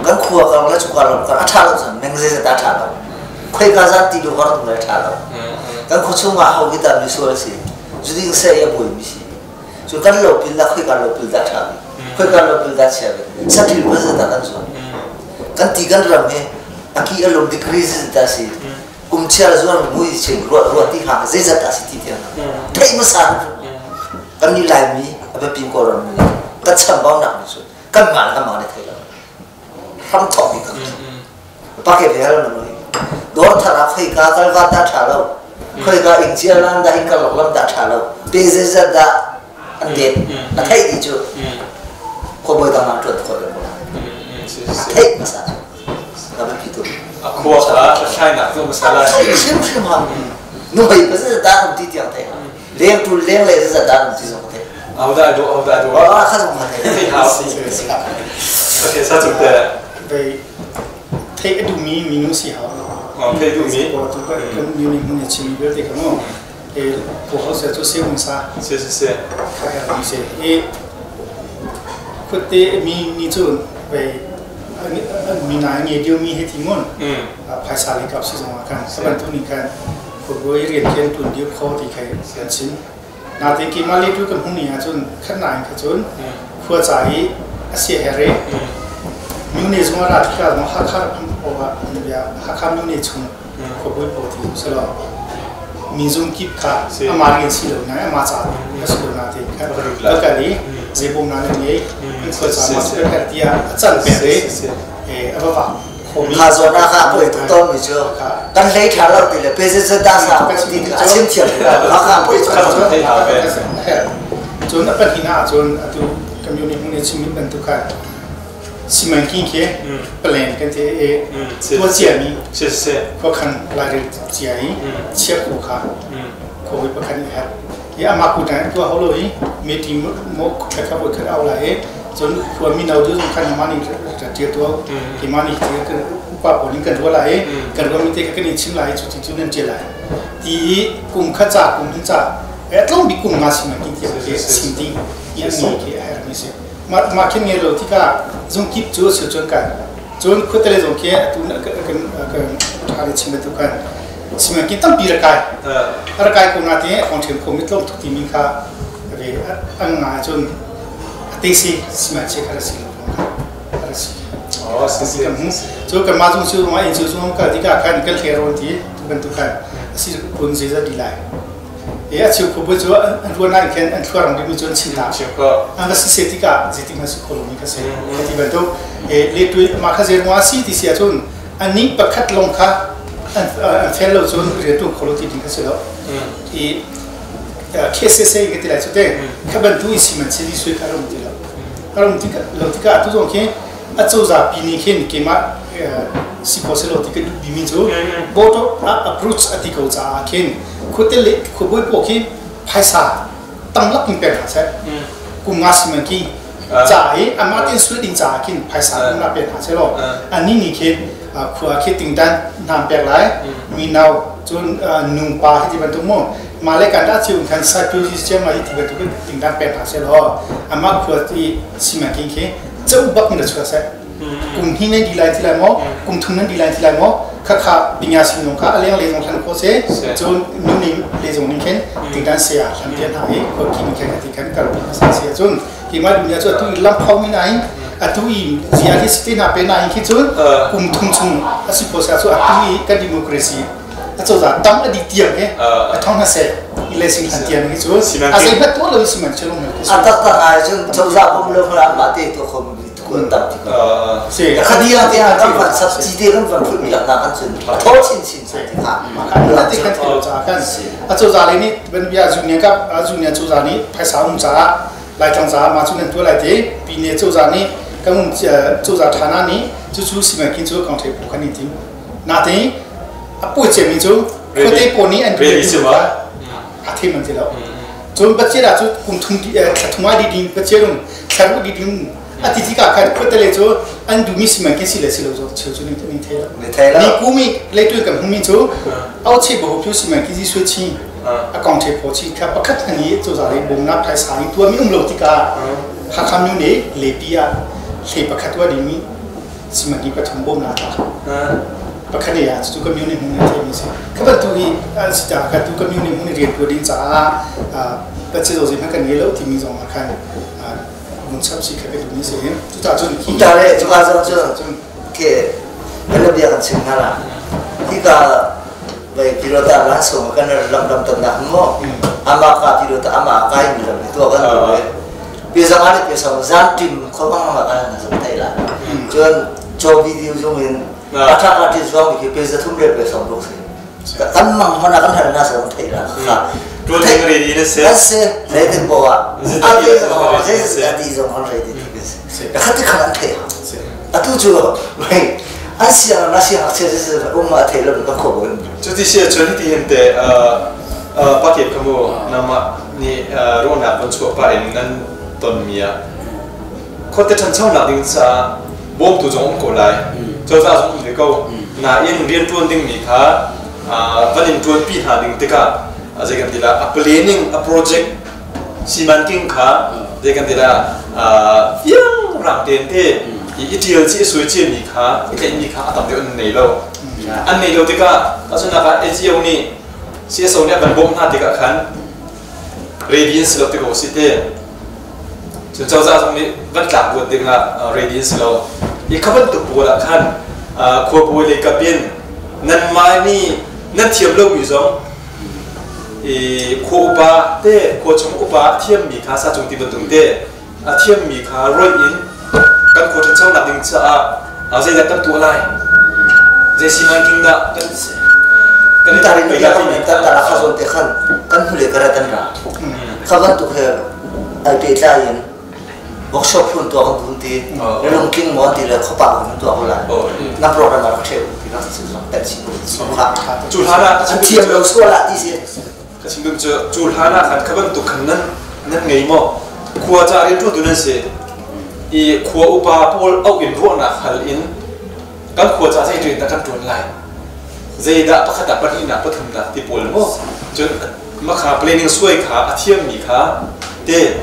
kan khua kar le cuka lam kar a ṭha lo cun meng zeizat dah a ṭha lo. Khoika zat ti lu hor le ṭha lo. Kan khua chungah ho hi dah misual a si. Zuding sei a buaimi si. Cu kan lopil dah khoika lopil dah ṭha bik. Khoika lopil dah chia bik. Saṭil pa zeizat dah kan zuat. Kan ti kan ram hi a ki a lum degree zeizat dah si. Kum chiar zuar mui chin ruah ruah ti hang zeizat dah si ti tiang. Theih hmasa kan nih Laimi a biapi Kawlram mi kan chambaunak ni cu kanmah le kanmah nih thei lo. Hram thawk bik kan Pakep he hal man dawr thar ah khoika kalva dah ṭha lo khoika ingcia lam dah in karlak lam dah ṭha lo pe zeizat dah an det a theih ti cu khuabawi dang ah ṭuan khawh lo theih hmasa cu ka biapi tuk. A khua kha hlathlainak tu hmasa lai. Theih hrimhrim ha nuhmei pa zeizat dah an ti tiang theih leng ṭul leng le zeizat dah an ti zong theih. Au dah do au dah do. Ah kha zong kha theih hau. Okay, sa chung te. Về theih a duhmi minung si hau. Theih duhmi. Tu kan uni hmun i chim vialte kha mu. E ko ho se chu se hung sa. Si si si. Kha her mi se. E khutte mi ni cun ve mi na nge dio mi he ti ngon. Phaisa le kap si zong ah khan saban tu ni khan khuabawi rian kian tun dio kho ti khai an chim. Natein keimah le tu kan hmuh ni ahcun khatnak in kha cun khua ca i a sia her i Myone zung a ra tikah zong Hakha rak phanh paoh ah bia Hakha Myone chung khuabawi paoh ti si law mi zung kip kha amah rian si lo na amah ca a si lo na te kha va kal i zeibawm na nan ngei an khua ca ma su ka tiah a can pek i a va vak. Kha zawn ah kha poi tuk tawn mi cu kan hlei ṭha lo ti le pe zeizat dah sa ti a chim thiam kha kha poi tuk. Cun a pahnihnak ahcun atu community hmun i chimmi bantuk khan simanking khi plan kan ti i tuah ciami khuakhan lairel cia i chiah khawh kha khuabawi pakhat nih a herh. I amah kut in tuah hau lo i meeting mo khat kha voi khat au lai i cun khua mino cu zong khan mah nih ṭial tuah keimah nih kan upa pawl nih kan ruah lai i kan ruahmi te kha kan in chim lai i cu ti cu nan ṭial lai ti i kum khat ca kum hnih ca tlawm bik kum nga sim ki tiang khi sim ding i an ngei khi a herhmi si. Mah khin ngei lo tikah zung kip cu a cun kan cun khuatele zong khi atu kan kan ṭha le chim bantuk khan simankin tampi ra kai a ra kai ko na te kong ṭhiam kho mi tlawm tuk timi kha ve an nga cun a te si simanche kha ra si lo kha ra si. Oh, si si. Cu kan mah zung cu ma in cu zung kal tikah khan kan hle rawn ti tu bantuk khan a si kun zeizat di lai. E a cheu khuabawi cu an ruahnak in khin an thluarang dingmi cu an chim hna. An va si se tikah zeitik hmanh si kho lomi kha si. Ti bantuk e letui mah kha zei ruangah si ti si ahcun anih pakhat lawng kha an fel lo cun rian ṭuan kho lo ti ding kha si lo. I KSSA ka ti lai cu te kha bantu in si man si sui kha rum ti lo. Rum ti lo tikah tu zong khi acozah pi nih khin keimah si kho selaw ti ka duh bimi cu bottom up approach a ti ko caah khin khuate le khuabawi pawl khi phaisa tamlak in pek hna seh, kum nga si man khi ca i amah tein sul ding caah khin phaisa kum na pek hna selaw annih nih khin khua khi tingdan nam pek lai mino cun nu pa hi ti bantuk mu mah le kan dah chiu khan psychology chiam hi ti bantuk tingdan pek hna selaw amah khua ti simanking khi ceu bak in ra chuah seh. Kum hnih nan di lai ti lai maw, kum thum nan di lai ti lai maw, khakha pinya sinung kha a leng le zong hlan khawh se, cun nu ning le zong ning khin tingdan se ah hlan pian hna i khua ki ning khin ti khan kal pi sa se cun hi ma dunya cu atu i lam phau mi na hin atu i zia hi site na pe na hin khi cun kum thum chung a si khawh se cu atu i kan democracy a cozah tam a di tiang he a thong na se i. Blessing han tiang hi cu a zei hmat tuah lo sihmanhsehlaw a taktak ai cun cozah bom lo hmanh mah te tuah kho mi kun tam ti ko khadia te kan van sap ci te kan van phut mi lak na kan cun tho chin chin chin ti kha ti kan thilo ca kan a cozah le nih ban bia junior ka junior cozah nih phaisa um caah Laitlang caah mah cu nan tuah lai te pine cozah nih kan um cozah thana nih cucu simankin cu kong thei phu kan i tim natein a puai cemi cu khuate pawl nih an duh a thei man ti lo. Cun Pathian ah cu kum thum thla thum ah diding Pathian um thla ruk diding a ti tikah khan khuate le cu an duhmi si man khi si le si lo zo cheu cu ning ning thei lo. Ni kum i leitu kan hmumi cu au che bo phu si man khi ji sui chi a kong the pho chi kha pakhat han i cu za le bumnak thai sa i tua mi um lo tikah Hakha myu ne lepi ah hlei pakhat wa ding mi simangi pathum bawm na tla pakhat ne ah cu community hmun in theimi si kha bantuk hi si ta kha tu community hmun rian tuan ding caah patsi zo hman kan ngei lo timi zong ah khan mun chap si kha ka duh ni si cu ta cun hi ta le cu ka zong cun ke kan bia kan chim hna la hi ka vai pilota la so kan lam lam tan na mo ama ka pilota ama kai mi lam to kan pi zang ali pi sang zan tim kho bang ma kan na zong thai la cun cho video zong in a tha ka ti zong ki pe za thum le pe song bok se kan mang hona kan har na sa thai la kha tuan ding ready na se kan se ready bo a a ti zong se se ti zong hon ready ti se ka khati khan an thai atu chu mai an siang na siang che se um ma thai lo ka kho bo chu ti se chun ti hin te pa kep khamu nama nih ruahnak von chuah pah in nan tonmi ah khuate ṭhanchonak ding caah bawmtu zong um ko lai, cozah zong um ve ko. Nain rianṭuan dingmi kha van in ṭuanpi hna ding tikah zei kan ti lah, a planning, a project simanking kha zei kan ti lah, fiang rang tein te i ṭial ci, i suai ciami kha, i tlaihmi kha a tam deuh an nei lo. An nei lo tikah tahchunhnak ah NGO nih CSO nih a kan bawmh hna tikah khan ready an si lo ti ko si te. Cun cozah zong nih van tlak buat ding ah ready an si lo. I kha bantuk pawl ah khan khuabawi lei kap in nanmah nih nan thiam lomi zong i khua upa te khua chung upa a thiammi kha sa cung ti bantuk te a thiammi kha roih in kan khua ṭhanchonak ding caah zeidah kan tuah lai, zei simanking dah kan kan tarin kan kan tara kha zawn te khan kan hnule ka ra kan ra kha bantuk he ai pe tlai in workshop phun tuah kan dun ti le lungtling mo ti le khopa kan tuah ko lai na program rak theu ti na tan si kha cu hlan ah an thiam lo sual ah ti si. Ka chim duh cu cu hlan ah khan kha bantuk khan nan nan ngei maw? Khua ca rianṭuantu nan si i khua upa pawl auh in ruahnak hal in kan khua ca zei rian dah kan ṭuan lai, zeidah pakhat ah pahnihnak pathumnak ti pawl maw, cun makha planning suai kha a thiammi kha te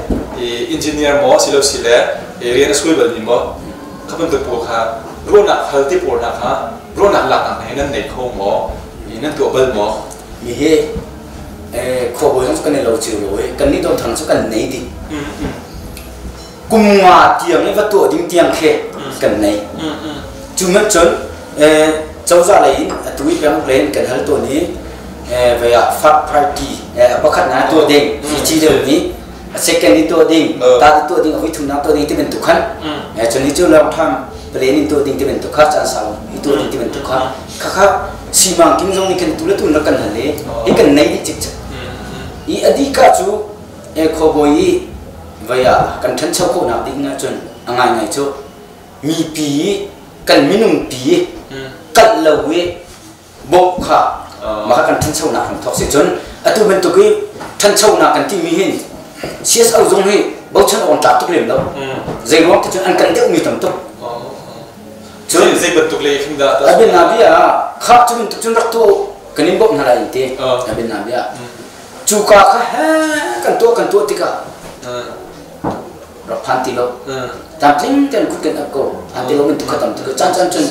engineer maw silo sile rian a suai balmi maw, kha bantuk pawl kha ruahnak hal ti pawl hna kha ruahnak laknak he nan nei kho maw, nan tuah bal maw? Mi hi khuabawi zong cu kan i lo cio lo i kannih dawmthang cu kan nei dih. Kum nga tiang i va tuah ding tiang khi kan nei. Cu man cun cozah lei in atu i peng lei in kan hal tawn i vei ah fat party pakhat na tuah ding ci deuh ni a second i tuah ding ta ti tuah ding a voi thumnak tuah ding ti bantuk khan cun hi cu long term plan in tuah ding ti bantuk kha caan sau i tuah ding ti bantuk kha khakha simang king zong nih khan tu le tu na kan hal i hi kan nei dih cikcek i adika cu e khuabawi i vei ah kan ṭhancho khawhnak ding ahcun a ngaingai cu mipi kan minung pi kalh lo i bawmh kha mah kan ṭhanchonak hram thawk si. Cun atu bantuk i ṭhanchonak kan timi hin CSO zong hi bochan awk an tlak tuk lem lo. Zei ruang ti cun an kan deuhmi tam tuk. Cun zei bantuk le hin dah? Abin na bia kha cu bantuk cun rak tu kan in bawmh hna lai in ti. Abin na bia cu ka kha he kan tuah tikah rak phan ti lo, tlamtling ten kut kan ap ko, phan ti lo min tu kha tam tuk. Caan caan cun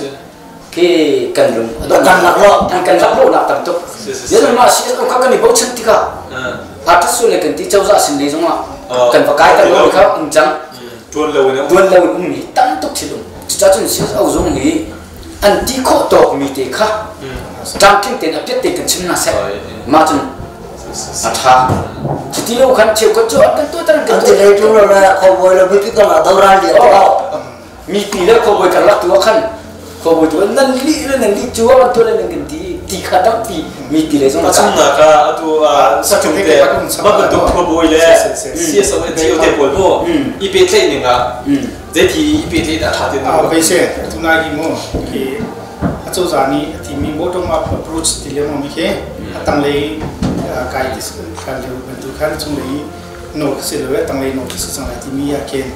khi kan lung kan lak lo an kan lak lo nak tam tuk. Yan ma si kha kan i bochan tikah a thatsu le kan ti cozah sin lei zongah kan va kai kan lo kha um cang. Tuan lo in tuan lo in um mi tam tuk thil um. Cucaah cun CSO zong hi an ti khawh tawk mi te kha tlamtling tein a piat te kan chim na seh ma cun. A ṭha. Cuti lo khan cheukhat cu an kan tuahter an kan An ti lei ṭung lo le khuabawi le mipi karlak doral lian ko. Mipi le khuabawi karlak tu ah khan khuabawi tu nan lih le nan lih cu an tuah le nan kan ti ti kha tampi mipi le zong A chungnak ah atu sakung te mah bantuk khuabawi le CSO NGO te pawl mu i pehtlaih ning ah zeiti i pehtlaih dah ṭha ti na Vei se tunai hi mu khi acozah nih a timi bottom up approach ti lengmang mi khi a tanglei kai ti kan lio bantuk khan cunglei nawl kha si lo i tanglei nawl kha si cang lai timi ah khin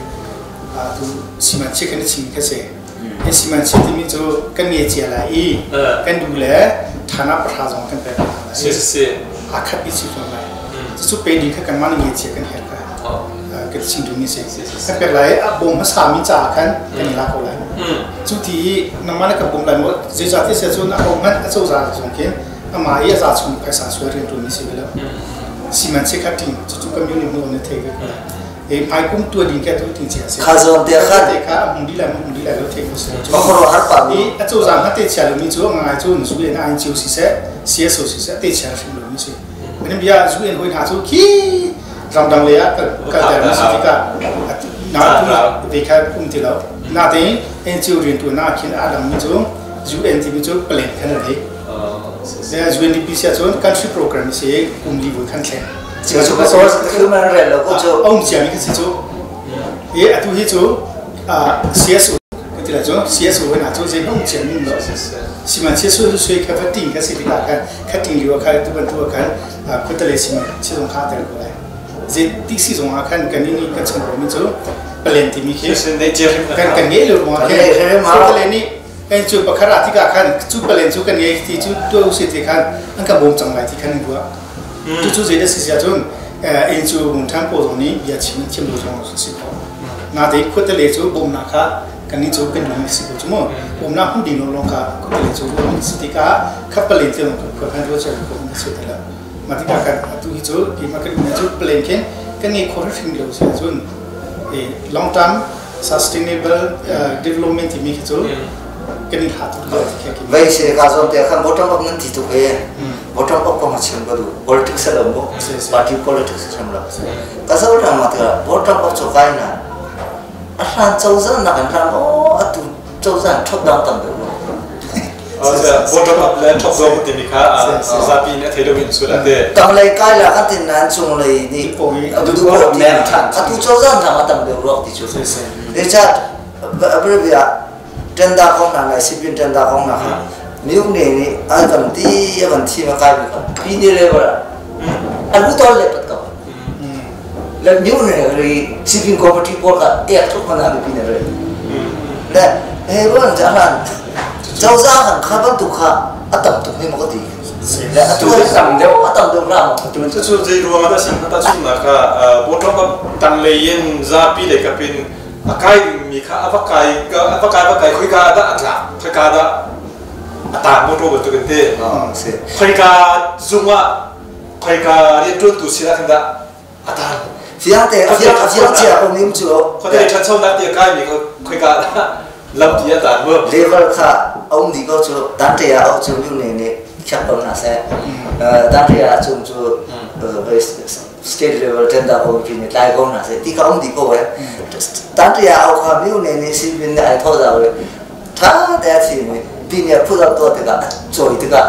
tu simanchik kan i chim kha si. Hi simanchik timi cu kan nge cia lai i kan duh le thana pahra zong kan pek lai. Si si. Aa khat bi si fawn lai. Cucu pe ding kha kanmah nih nge cia kan herh ka. Kan chim duhmi si. Kan pek lai a bawm hmasa mi caah khan kan i lak ko lai. Cu ti i nangmah na kan bawm lai maw zeicah ti si ahcun a ho hmanh a cozah zong khin amah i a za chung phaisa sual rian ṭuan mi si ve lo. Sihmanhsehlaw kha ting cucu kan myo nih hmuh na thei ve ko lai. E hmai kum tua ding ke tu ting chia si. Kha zawn te khan te kha a hung di lai hung di lai lo thei ko si. Ma khoro har pa mi a cozah hma te chia lo mi cu ngai cu zu en a in chiu si seh CSO si seh te chia hrim lo mi si. Manim bia zu en hoi hna cu khi ramdang le ah kal ter mi si tikah na tu ve kha um ti lo. Na te NGO rian tu na khin a dang mi cu UN ti mi cu plan khan a lei. UNDP sia cun country program si kum li voi khan thleng. Cu ka source thil man rel lo ko cu. Aum cia mi khi si cu. E atu hi cu CSO ka ti la cu CSO na cu zei hong cia mi lo. Siman CSO su sui kha fa ting kha si tikah khan kha ting liu kha tu ban tu khan khutale siman si zong kha tel ko lai. Zei ti si zong ah khan kan ni kan chim mi cu palen timi khi kan kan ngei lo ruangah khin khutale nih kan cu pakhat ah tikah khan cu palen cu kan ngei ti cu tu si ti khan an kan bawm cang lai ti khan an ruah. Cu cu zei dah si sia cun inn cu mungṭhan pawl zong nih bia chim in thiam lo zong si kho. Natein khuatele cu bawmnak kha kannih cu kan lung si ko cu mu. Bawmnak hmu ding lawng kha khuatele cu ruah si tikah kha palen te lawng khua khan ruah cia ko si ti lo. Mah tikah kan atu hi cu keimah kan cu palen khin kan ngei kho hrim lo si ahcun long term sustainable development timi khi cu kan i hlat tuk lio ti khi. Vei se ka zawn te khan bottom up nan ti tuk he. Bottom up kong chim ka duh. Politics lo mu. Party politics chim lo. Ka zo rang ma tikah bottom up cho kai na a hlan cozah nak an hlan o atu cozah top down tam deuh lo. Bottom up le top down timi kha zapi nih a thei lomi sul ate. Tanglei kai la kan tin nan cung lei nih atu atu cozah nak a tam deuh ruak ti cu. Deca abrevia tenda kong na ngai sipin tenda kong na kha miu ne nih a kan ti a kan thi ma kai mi kha pi ni level a lu ton le pat ko le miu ne ri sipin committee pawl kha ek thuk mana mi pi ne re le he ruan ja han cozah han kha bantuk kha a tam tuk mi ma ka ti le atu tam deuh a tam deuh ra cu cu zei ruang ah dah sin ta chung na kha bottom up tang lei in zapi le kapin a kai dingmi kha a va kai a va kai va kai khoika dah a tlak khoika dah a taang motor bantuk in te khoika zung ah khoika rianṭuantu sin ah khan dah a taang fiang te fiang fiang chia ko nim cu khote ṭhanchonak ti a kaimi kha khoika dah lam ti a taan mu level kha a um dih ko cu tan te ah au cu mi ne nih khiak ko hna seh tan te ah cung cu state level tender committee nih tlai ko hna seh ti ka um dih ko eh tan ria au kha mi ne nih sin bin ai tho zau le tha te a thi mi ti nih put up to tikah choi tikah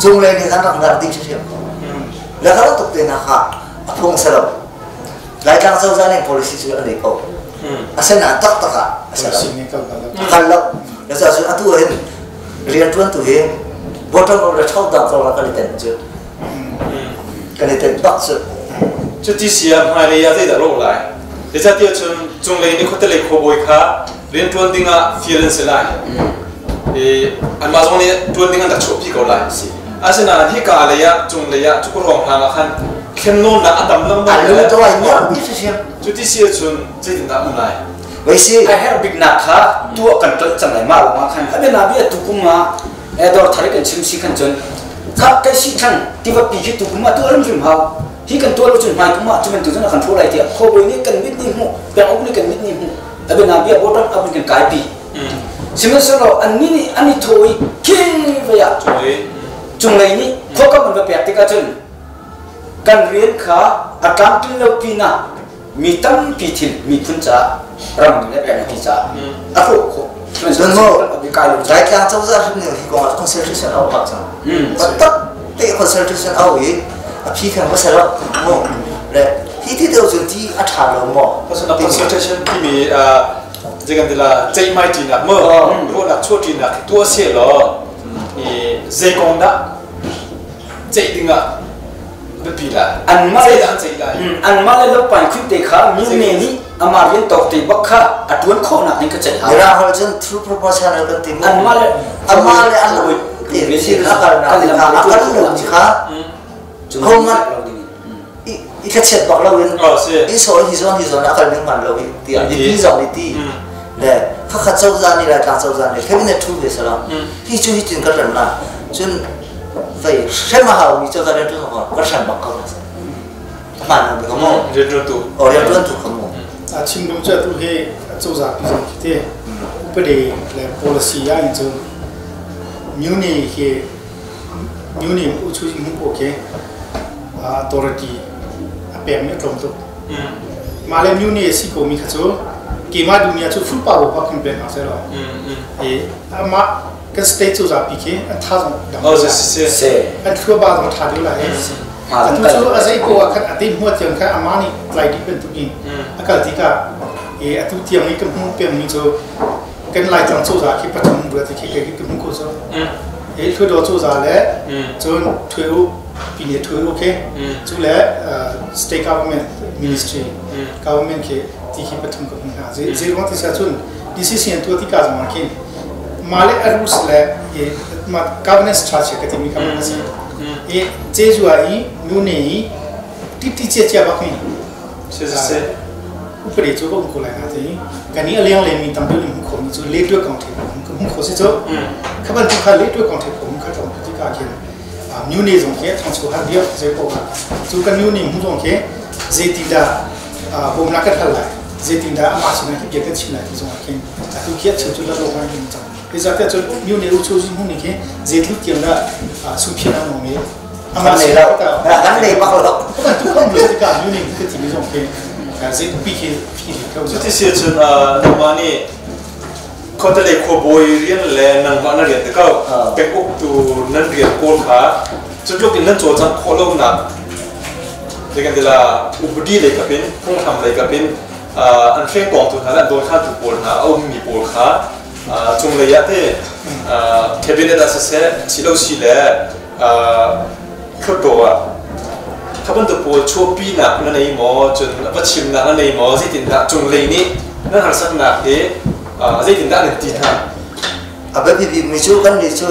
cung lei nih kan rak ngar ding hrim ko le ka tuk te na kha a phung selo Laitlang cozah nih policy cu an nei ko asena tak tak ah aselo kal lo le ca cu atu hin rian tuan tu hi bottom of the top down ko la kan i ten cu kan i tenh bak cu. Cuti si ah hmailei ah zeidah rawh lai? Zeicahtiah cun cunglei nih khuatelei khuabawi kha rianṭuan dingah fial an si lai. I anmah zong nih ṭuan ding an rak chuahpi ko lai. Asinain hika lei ah cunglei ah cu ruang hlang ah khan thlennawnnak a tam lengmang. A lu to ai nor ti si. Cuti si ahcun zeitindah um lai? Wei si. A herh biknak kha tuah kan ṭolh cang lai mah ruangah khan a biana bia tu kum ah dawr thar kan chim si khan cun kha kai si than tiva pi khi tu kum ah tuah rimhrim hau hi kan tuah lo cun hmai kum ah cu bantuk cun a kan hrawh lai tiah khuabawi nih kan mit nih hmuh peng uk nih kan mit nih hmuh a biana bia bottom up in kan kai pi sihmanhsehlaw annih nih an i thaw i khi vei ah cunglei nih khuakam an va pek tikah cun. Kan rian kha a tlamtlin lo pinah mi tampi thil miphun caah ram le pengpi caah a hrawh khawh. Cun mu Laitlang cozah hrim ning hi kong ah consultation a bak cang. Taktak te consultation a i a phi kheng va ser mu le hi ti deuh cun ti a ṭha lo maw? Consultation timi zeikan tila ceihmai ṭinak mu ruahnak chuah ṭinak tuah seh law zei kong dah ceih dingah biapi la anmah zeidah an ceih lai? Anmah le lopan khuih te kha mine nih amah rian tawk te bak kha a ṭuan khawhnak ding ka ceih hau. Mirang holh cun true proportional kan ti mu. Anmah le amah le an te thil a kalnak te kha a kal lo mi kha hohmanh i thlachiat bak lo in i sawi hi zawn hi zawn a kal ning man lo i tiah mipi zong nih ti le khakha cozah nih Laitlang cozah nih cabinet thu ve sala hi cu hi tin ka ran la cun vei hrem a hau mi cozah rian ṭuan ko ka hrem bak ko na hmaan lo ka mu rian ṭuan tu rian ṭuan tu ka mu a chim dum cu atu hi cozah pi zong khi te upade le policy ah in cu muni hi muni u chu jing hu ke authority a pek mi a tlawm tuk mah le muni si ko mi kha cu keimah dunia cu full power bak in pek hna seh law e amah kan state cozah pi khi an tha zong dang an thlua ba zong tha deuh lai atu cu a zei ko ah khan a te hmuat tiang khan amah nih tlai dih bantuk in a kal tikah e atu tiang i kan hmuh peng mi cu kan Laitlang cozah khi pathum ruat khi kai kan hmuh ko cu e Hluttaw cozah le cun Thwe U pine Thwe U khi cu le state government ministry government khi ti khi pathum ka hmuh hna zei ruang ti sia cun decision tuah tikah zong ah khin mah le a rules le ma governance structure ka timi kha a si i cezua i nu ne i ti ti cia cia bak ni upade cu ka um ko lai na ti kan i a leng le mi tam deuh nih hmu kho mi cu le tuah kong the ka hmu kho si cu kha bantuk kha le tuah kong the ko kha tlawm ti ka khin new ne zong khi thangcho har diak zei ko cu kan new ne hmu zong khi zei ti dah bawmnak kan hal lai zeitindah amah sinah hi bia kan chim lai ti zong ah khin atu khi a cheu cu la lo ngai in cang zeicahtiah cun myu ne u chu hmun ni khi zeitluk tiang dah sungphian an um i amah sin kan nei bak lo kan tu kan lu tikah myu ne ka ti mi zong khi zei pi khi phi ko cuti si cun nangmah nih khuatale khuabawi rian le nangmah na rian te ko pek uktu nan rian kawl kha cutluk in nan cawlcangh khawh lonak zeikan tila upadi lei kap in phunghram lei kap in an hrengkawngtu hna le an dawnkhantu pawl hna a ummi pawl kha cunglei ah te cabinet ah siseh silo si le Hluttaw ah kha bantuk pawl chuahpinak na nei maw cun va chimnak na nei maw zeitindah cunglei nih nan harsatnak hi zeitindah nan ti hna? A biapi bikmi cu kannih cu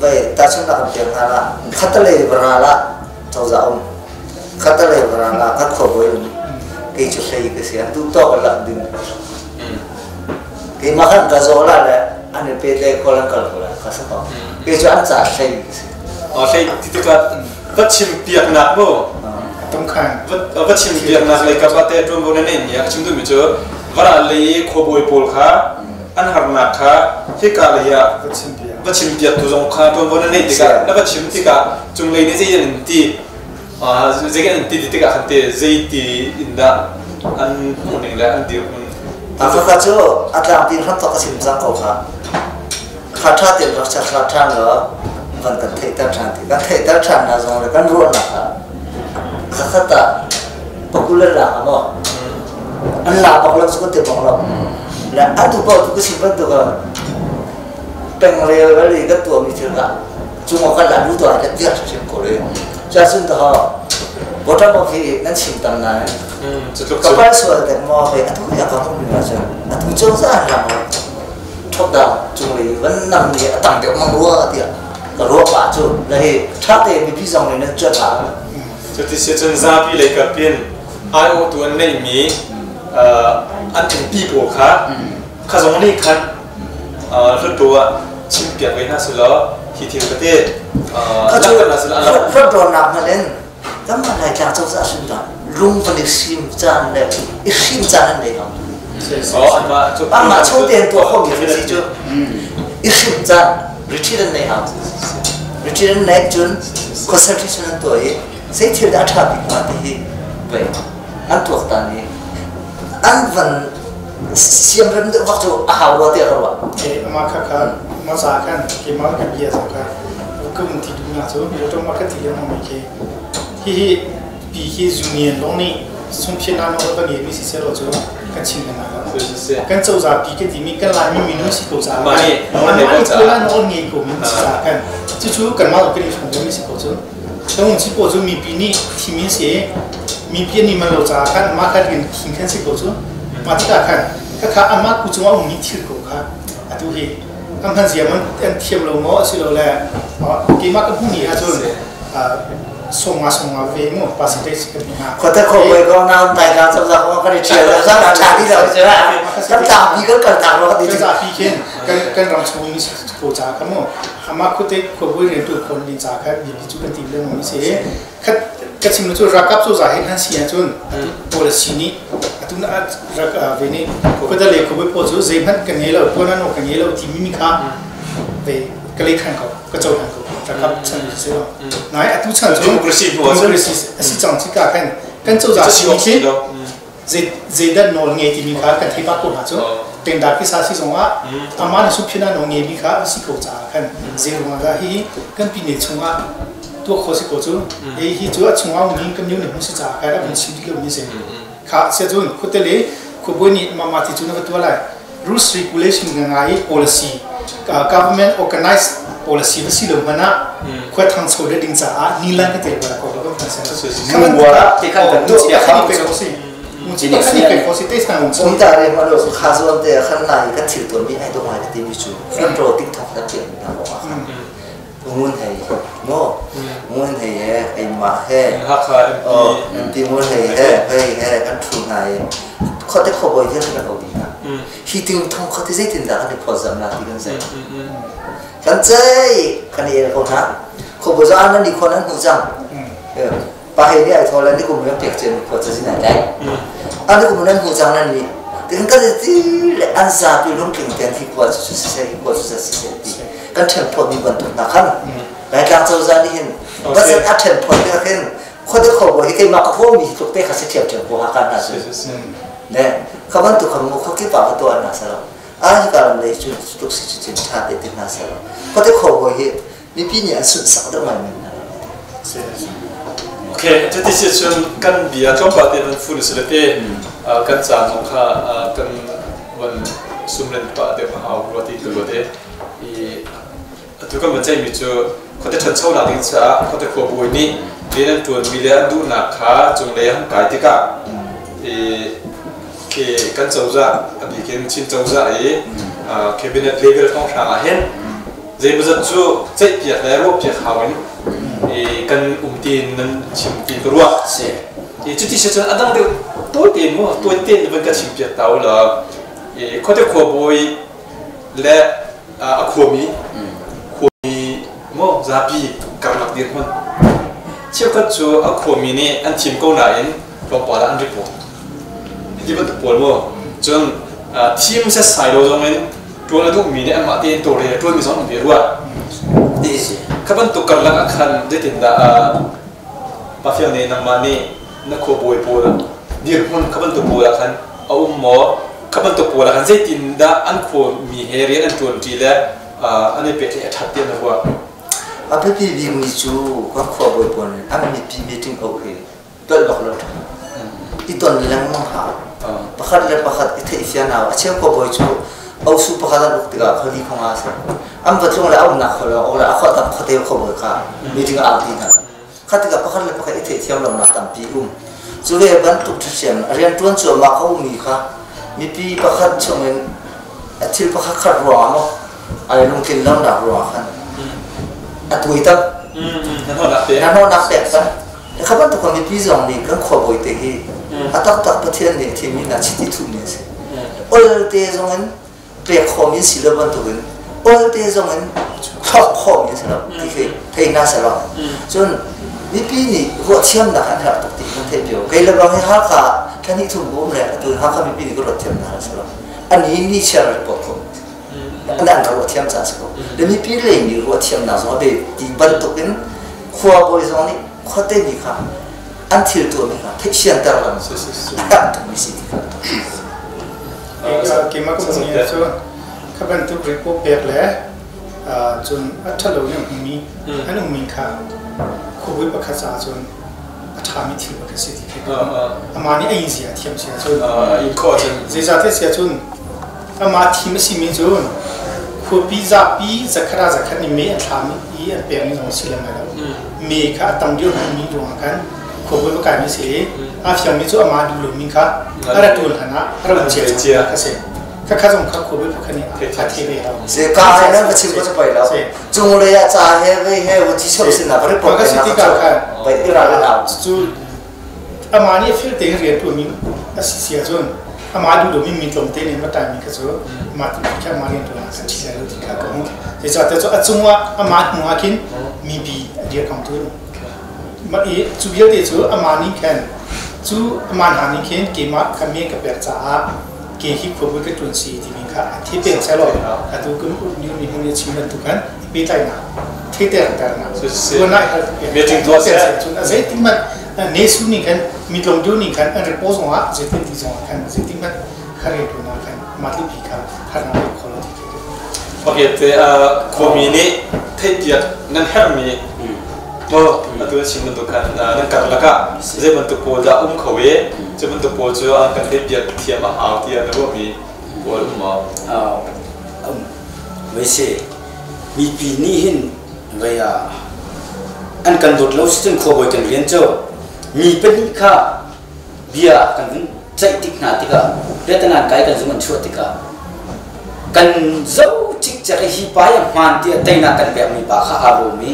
vei tahchunhnak kan pek hna la khatalei varal ah cozah um khatalei varal ah kan khuabawi um kei cu hlei ka si an duh tawk in lak ding keimah khan ka zaw la le an i petlai khual an kal ko lai ka sa ko kei cu an ca hlei ka si. Hlei ti tikah va chim piaknak mu va chim piaknak lei kap ah teh ṭuanvo na neih mi a chim duhmi cu varal lei i khuabawi pawl kha an harnak kha hika lei ah va chim piaktu zong kha ṭuanvo na neih tikah na va chim tikah cunglei nih zei an ti zei an ti tikah khan te zei ti in dah an hmuh ning le an dirhmun Africa cu a tlangpi hram thawk a sim cang ko kha kha ṭha tein rak chia thla ṭhan law van kan theihter ṭhan ti kan theihter ṭhan hna zong le kan ruahnak ah zakhat ah pakul an lak maw an la bak lo cu kan ti bak lo le atu paoh tu ka chim bantuk ah peng rel vali kan tuahmi thil kha cungah kan la lu tuah kan tiah hrim ko le cun ta bottom of hi nan chim tam nain ka pal sual dek maw hei atu ya ka hmu mi cun atu cozah lam top down cunglei van nam nih a tam deuh mang rua tiah ka ruah pah cu na hi ṭha te mipi zong nih nan cuanh hlah. Cuti si cun zapi lei kap in aiawhtu an neihmi an umpi pawl kha kha zong nih khan Hluttaw ah chimpiak ve hna selaw hi thil tete kha cu Hluttaw nak hmanh in kanmah Laitlang cozah hrim dah lung van i hrim caan le i hrim caan an nei lo. Anmah chung tein tuah khomi thil si cu i hrim caan retreat an nei hau. Retreat an neih cun consultation an tuah i Zei thil dah a ṭha bik hnga ti hi pei an tuaktan i an van siamrem deuh bak cu a hau rua tiah ka ruah. Amah kha kha hmasa khan keimah ka bia zong kha ka vun ti duhnak cu Myoṭong a ka ti lengmang mi khi hihi pi khi union lawng nih sungphian nawl va ngeimi si selaw cu kan chim lengmang lo. Kan cozah pi kan timi kan Laimi minung si ko caah Mah nih kan nawl ngei ko mi si caah kan cucu kanmah kan i hrawm mi si ko cu. Tung si ko cu mipi nih thim in si mipi an i man lo caah khan mah khan kan thim khan si ko cu. Mah tikah khan khakha amah ku cungah ummi thil ko kha atu hi an hman zia man an thiam lo maw asilole keimah ka hmuh ni ahcun songa songa ve mu percentage ka ti hna. Khuate kho koi ko na tai ka cham za ko kan i thial za na tha di lo che kan ta bi kan kal tak ro di kan pi khin kan kan ram chung ni ko cha ka mu ama khute khobui re tu khon ni cha kha bi chu kan ti le mo si khat ka chim cu rakap cu za hin han si ahcun policy nih atu na rak ve ni khuata le khobui po cu zeihmanh kan ngei lo tuan ano kan ngei lo ti mi kha ve ka lei khan ko ka cohlan ko rakap chan si lo nai atu chan cu democracy democracy asi cang chi ka khan kan cozah si khi zeidah nawl ngei timi kha kan thei bak ko hna cu tengdar kisa si zongah amah na suphina nawl ngei mi kha a si ko caah khan zeiruang dah hi kan pine chungah tuah kho si ko cu hei hi cu a chungah mi kan new ne hmu si caah khan a vun chim dih lo mi si kha sia cun khuate le khuabawi nih mama ti cu na va tuah lai rules regulation nga ngai policy government organized policy va si lo hmanh ah khua thangcho le ding caah nilan ka tel bala ko ko kan se wara te kan kan nu chia kha pe ko si mu chi te sang um ta re ma lo kha zon te khan lai ka thil ton mi ai do ngai ti mi chu front row tik thok na pian na mo a khan ngun hei mo ngun hei he ai ma he Hakha MP ngun hei he hei he kan thu nai khote kho boi thil kan odi na hi ting thong khote zeitin dah kan i phawtzam la ti kan zei kan cei kan i el ko hna kho bo za nan ni khon an hmu cang pa hei ni ai thola ni kum ram pek chen kho cha zin ai dai an kum nan hmu cang nan ni tin ka ti le an za pi lung tling ten hi kwa chu si se hi kwa chu si se ti kan then phot mi bantuk na khan Laitlang cozah nih hin budget a then phot te khin khuate kho bo hi keimah ka huam mi hi tluk te kha si ṭhiamṭhiam ko ha kan hna cu ne kha bantuk kha mu khuakip ah ka tuah hna selo a hi ka ram lei cu tluk si cu cin ṭha te ti hna selo khuate kho bo hi mipi nih an sunhsak deuh ngai men hna. Okay, cuti si cun kan bia tlawmpal te van fun si le te kan caan zong kha kan van sumlen pah deuh a hau rua ti ka ruat i Atu kan van ceihmi cu khuate ṭhanchonak ding caah khuate khuabawi nih rian an ṭuanmi le an duhnak kha cunglei an kai tikah i kan cozah a bik in Chin cozah i cabinet level hrawnghrang ah hin zeimawzat cu ceihpiak le ruahpiak hau in i kan um tiin nan chim ti ka ruah. I cuti si cun a dang deuh tawi tein mu tawi tein van ka chimpiak ta u law i khuate khuabawi le a khuami khuami maw zapi karlak dirhmun cheukhat cu a khuami nih an thim ko nain tlawmpal ah an report hi bantuk pawl maw cun thim setsai lo zong in ṭuan a duhmi nih anmah tein tawlrel a ṭuanmi zong an ve rua. Kha bantuk karlak ah khan zeitindah Pafiang nih nangmah nih na khuabawi pawl dirhmun kha bantuk pawl ah khan a um maw? Kha bantuk pawl ah khan zeitindah an khuami he rian an ṭuanṭi le an i pehtlaih a ṭhat tiah na ruah? A biapi bikmi cu kan khuabawi pawl nih an mipi meeting auh hi dolh bak lo ṭha. I ton lengmang hau. Pakhat le pakhat i theihfian hau. A cheu khuabawi cu osu pakhat an uk tikah khuali khonga a si. An va tlung le a umnak kho lo, a khuah tam khuate khuabawi kha meeting a au ti hna. Kha tikah pakhat le pakhat i theihthiam lonak tampi um. Cu ve bantuk ṭhathiam rianṭuan cuahmah ko mi kha mipi pakhat chungin a thil pakhat khat ruangah maw ai lungtlin lonak ruangah khan a tuaitam. Hnahnawhnak pek tam. Kha bantuk kan mipi zong nih kan khuabawi te hi a taktak Pathian nih thimmi hna chiti thuhmi a si. Olte zong in pek khawhmi si lo bantukin olte zong in thlok khawhmi si lo ti khi thei hna selaw cun mipi nih ruahthiamnak an herh tuk ti kan theih cio. Kei le bang hi Hakha thla hnih thum ka um le atu Hakha mipi nih ka ruahthiam hna si lo. Ani ni chiar report ko an an ka ruahthiam ca si ko le mipi lei nih ruahthiamnak zong a be ti bantukin khua bawi zong nih. Khuate mi kha an thil tuahmi kha theihsianter lengmang a herh tukmi si ti kha. Keimah ka hmuhmi cu kha bantuk report pek le cun a ṭhalo in ummi an ummi kha khuabawi pakhat caah cun a ṭhami thil pakhat si ti khi amah nih a in zia a thiam si ahcun zeicahtiah si ahcun amah thim a simi cun khuapi zapi zakhat ah zakhat nih me an thlami i an pekmi zong a si lem lai lo. Me kha a tam deuh hmanmi ruangah khan khuabawi va kaimi si i aa fiangmi cu amah duh lomi kha a ra ṭuan hlan ah a rak chia cang kha si. Khakha zong kha khuabawi pakhat nih a thei ve lo. Se ka he nan va chim ko cu pei lo. Cunglei ah ca he vei he va ci cheu sin ah va report ka si tikah khan pai i ral au. Cu amah nih fel tein rian ṭuanmi a si si ahcun amah duh lomi mi tlawmte nih va ṭaimi kha cu amah ti kha amah rian ṭuan ah khan ṭhi lai lo ti kha ka hmuh. Zeicahtiah cu a cungah amah hnu ah khin mipi a dirkamtu mah i cu vialte cu amah nih khan cu amah hna nih khin keimah kha me ka pek caah ke hi khuabawi ka ṭuan si timi kha a thi peng sehlaw atu kan ni ni hmun i chim bantuk khan pehtlaihnak theiterternak tuan ah meeting tuah seh cun a zeitin hmanh nesu nih khan mitlawm deuh nih khan an report zong ah zeitin ti zong ah khan zeitin hmanh kha rian tuan ah khan mah tlipi kha harnak pek kho lo ti khi. Okay te khuami nih theihpiak nan herhmi mo atu chim bantuk khan nan karlak ah zei bantuk pawl dah um kho i cu bantuk pawl cu an kan theihpiak thiam a hau tiah na ruahmi pawl um maw? Vei si mipi nih hin vei ah an kan dawt lo si cun khuabawi kan rian cu mi pahnih kha bia kan vun ceih tik hna tikah biatanan kai kan zung an chuah tikah kan zo cikcek i hi pa hi a hmaan tiah teinak kan pekmi pa kha aa rawm i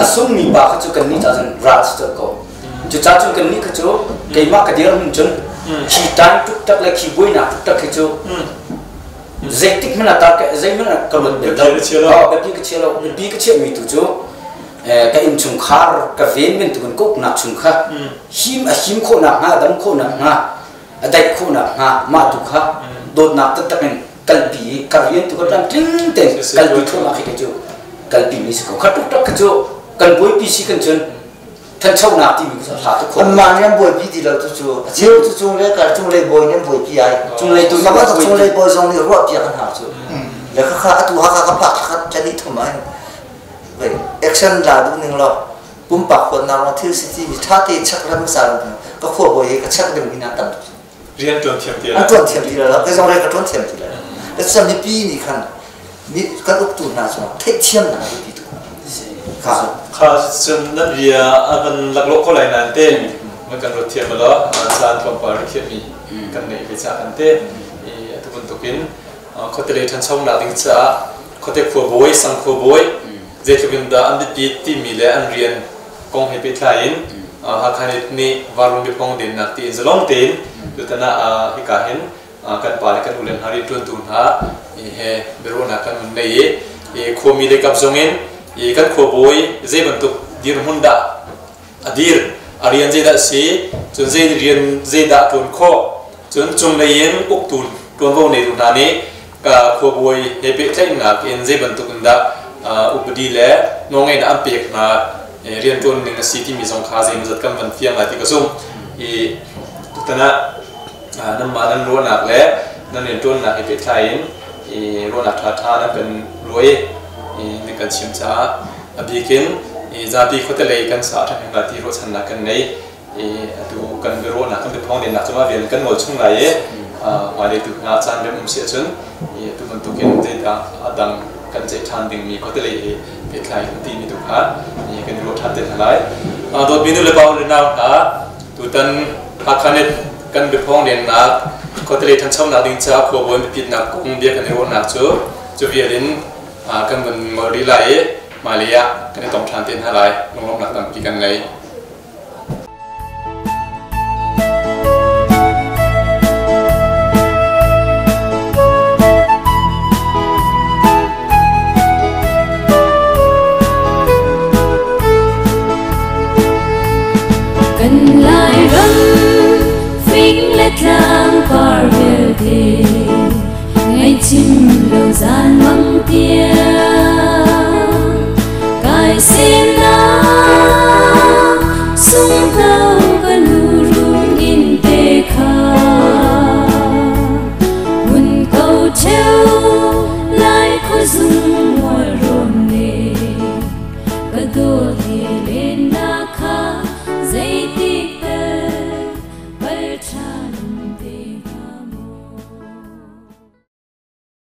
a sungmi pa kha cu kannih ca cun ral si colh ko. Cucaah cun kannih kha cu keimah ka dirhmun cun khi tan tuktak le khi buainak tuktak khi cu zeitik hmanh ah ta zeihmanh ah ka ruat bel lo. Biapi ka chia lo. Biapi ka chiahmi tu cu ka innchungkhar ka ven bantukin ka uknak chung kha him a him khawhnak hnga, a dam khawhnak hnga, a daih khawhnak hnga mah tu kha dawtnak taktak in kalpi i ka rian tu ka tlamtling tein kalpi khawhnak hi cu kalpi mi si ko. Kha tuktak kha cu kan buaipi si kan cun thanchonak timi cu hla tuk khawh. Anmah nih an buaipi ti lo tu cu a cheu cu cunglei kar cunglei bawi nih an buaipi ai. Cunglei tu nih cunglei bawi zong nih ruahpiak an hau cu. Le khakha atu Hakha ka phak khat kan i thum ah action la duh ning law pumpak huatnak ruang thil si ti mi ṭha te check ram sa ka khua bawi he ka check ding mi na tam tuk. Rian ṭuan thiam ti an ṭuan thiam ti lo, kei zong rian ka ṭuan thiam ti lo. Cun mipi nih khan kan uktu hna cu theihthiamnak a biapi tuk kha. Kha cun nan bia a van laklawh ko lai nain te man kan ruat thiam lo caan tlawmpal ri khiahmi kan neih ve caah kan te atu bantukin khuatelei ṭhanchonak ding caah khuate khuabawi sang khuabawi zeitluk in dah an biapit timi le an rian kong he pehtlai in Hakha nih Varung biapong dennak tiin zalong tein tutan ah hika hin kan pa le kan u le hna rianṭuantu hna he biaruahnak kan hun nei i khuami le kap zong in kan khuabawi zei bantuk dirhmun dah a dir, a rian zeidah a si, cun zei rian zeidah ṭuan khawh, cun cunglei in uktu ṭuanvo neitu hna nih khuabawi he pehtlaihnak in zei bantuk in dah upadi le nawlngeihnak an pek hna, rianṭuan ning a si timi zong kha zeimawzat kan van fiang lai ti ka zumh. I tutan ah nanmah nan ruahnak le nan rianṭuannak he pehtlai in i ruahnak ṭhaṭha nan kan ruah i nan kan chim caah a bik in zapi khuatelei kan sa ṭhahnem lai ti ruahchannak kan ngei. I atu kan biaruahnak kan biaphawng dennak cu mah vial kan ngol chung lai i hmailei tu hna caan rem um si ahcun i atu bantukin zeidah a dang kan ceih ṭhan dingmi khuatelei he pehtlai um timi tu kha kan i ruah ṭhan te hna lai. Dawtmi nu le pa u le nau hna, tutan Hakha nih kan biaphawng dennak khuatelei ṭhanchonak ding caah khuabawi biapitnak kong bia kan i ruahnak cu cu vial in kan vun ngol rih lai i hmailei ah kan i tong ṭhan te hna lai. Lunglawmhnak tampi kan ngei.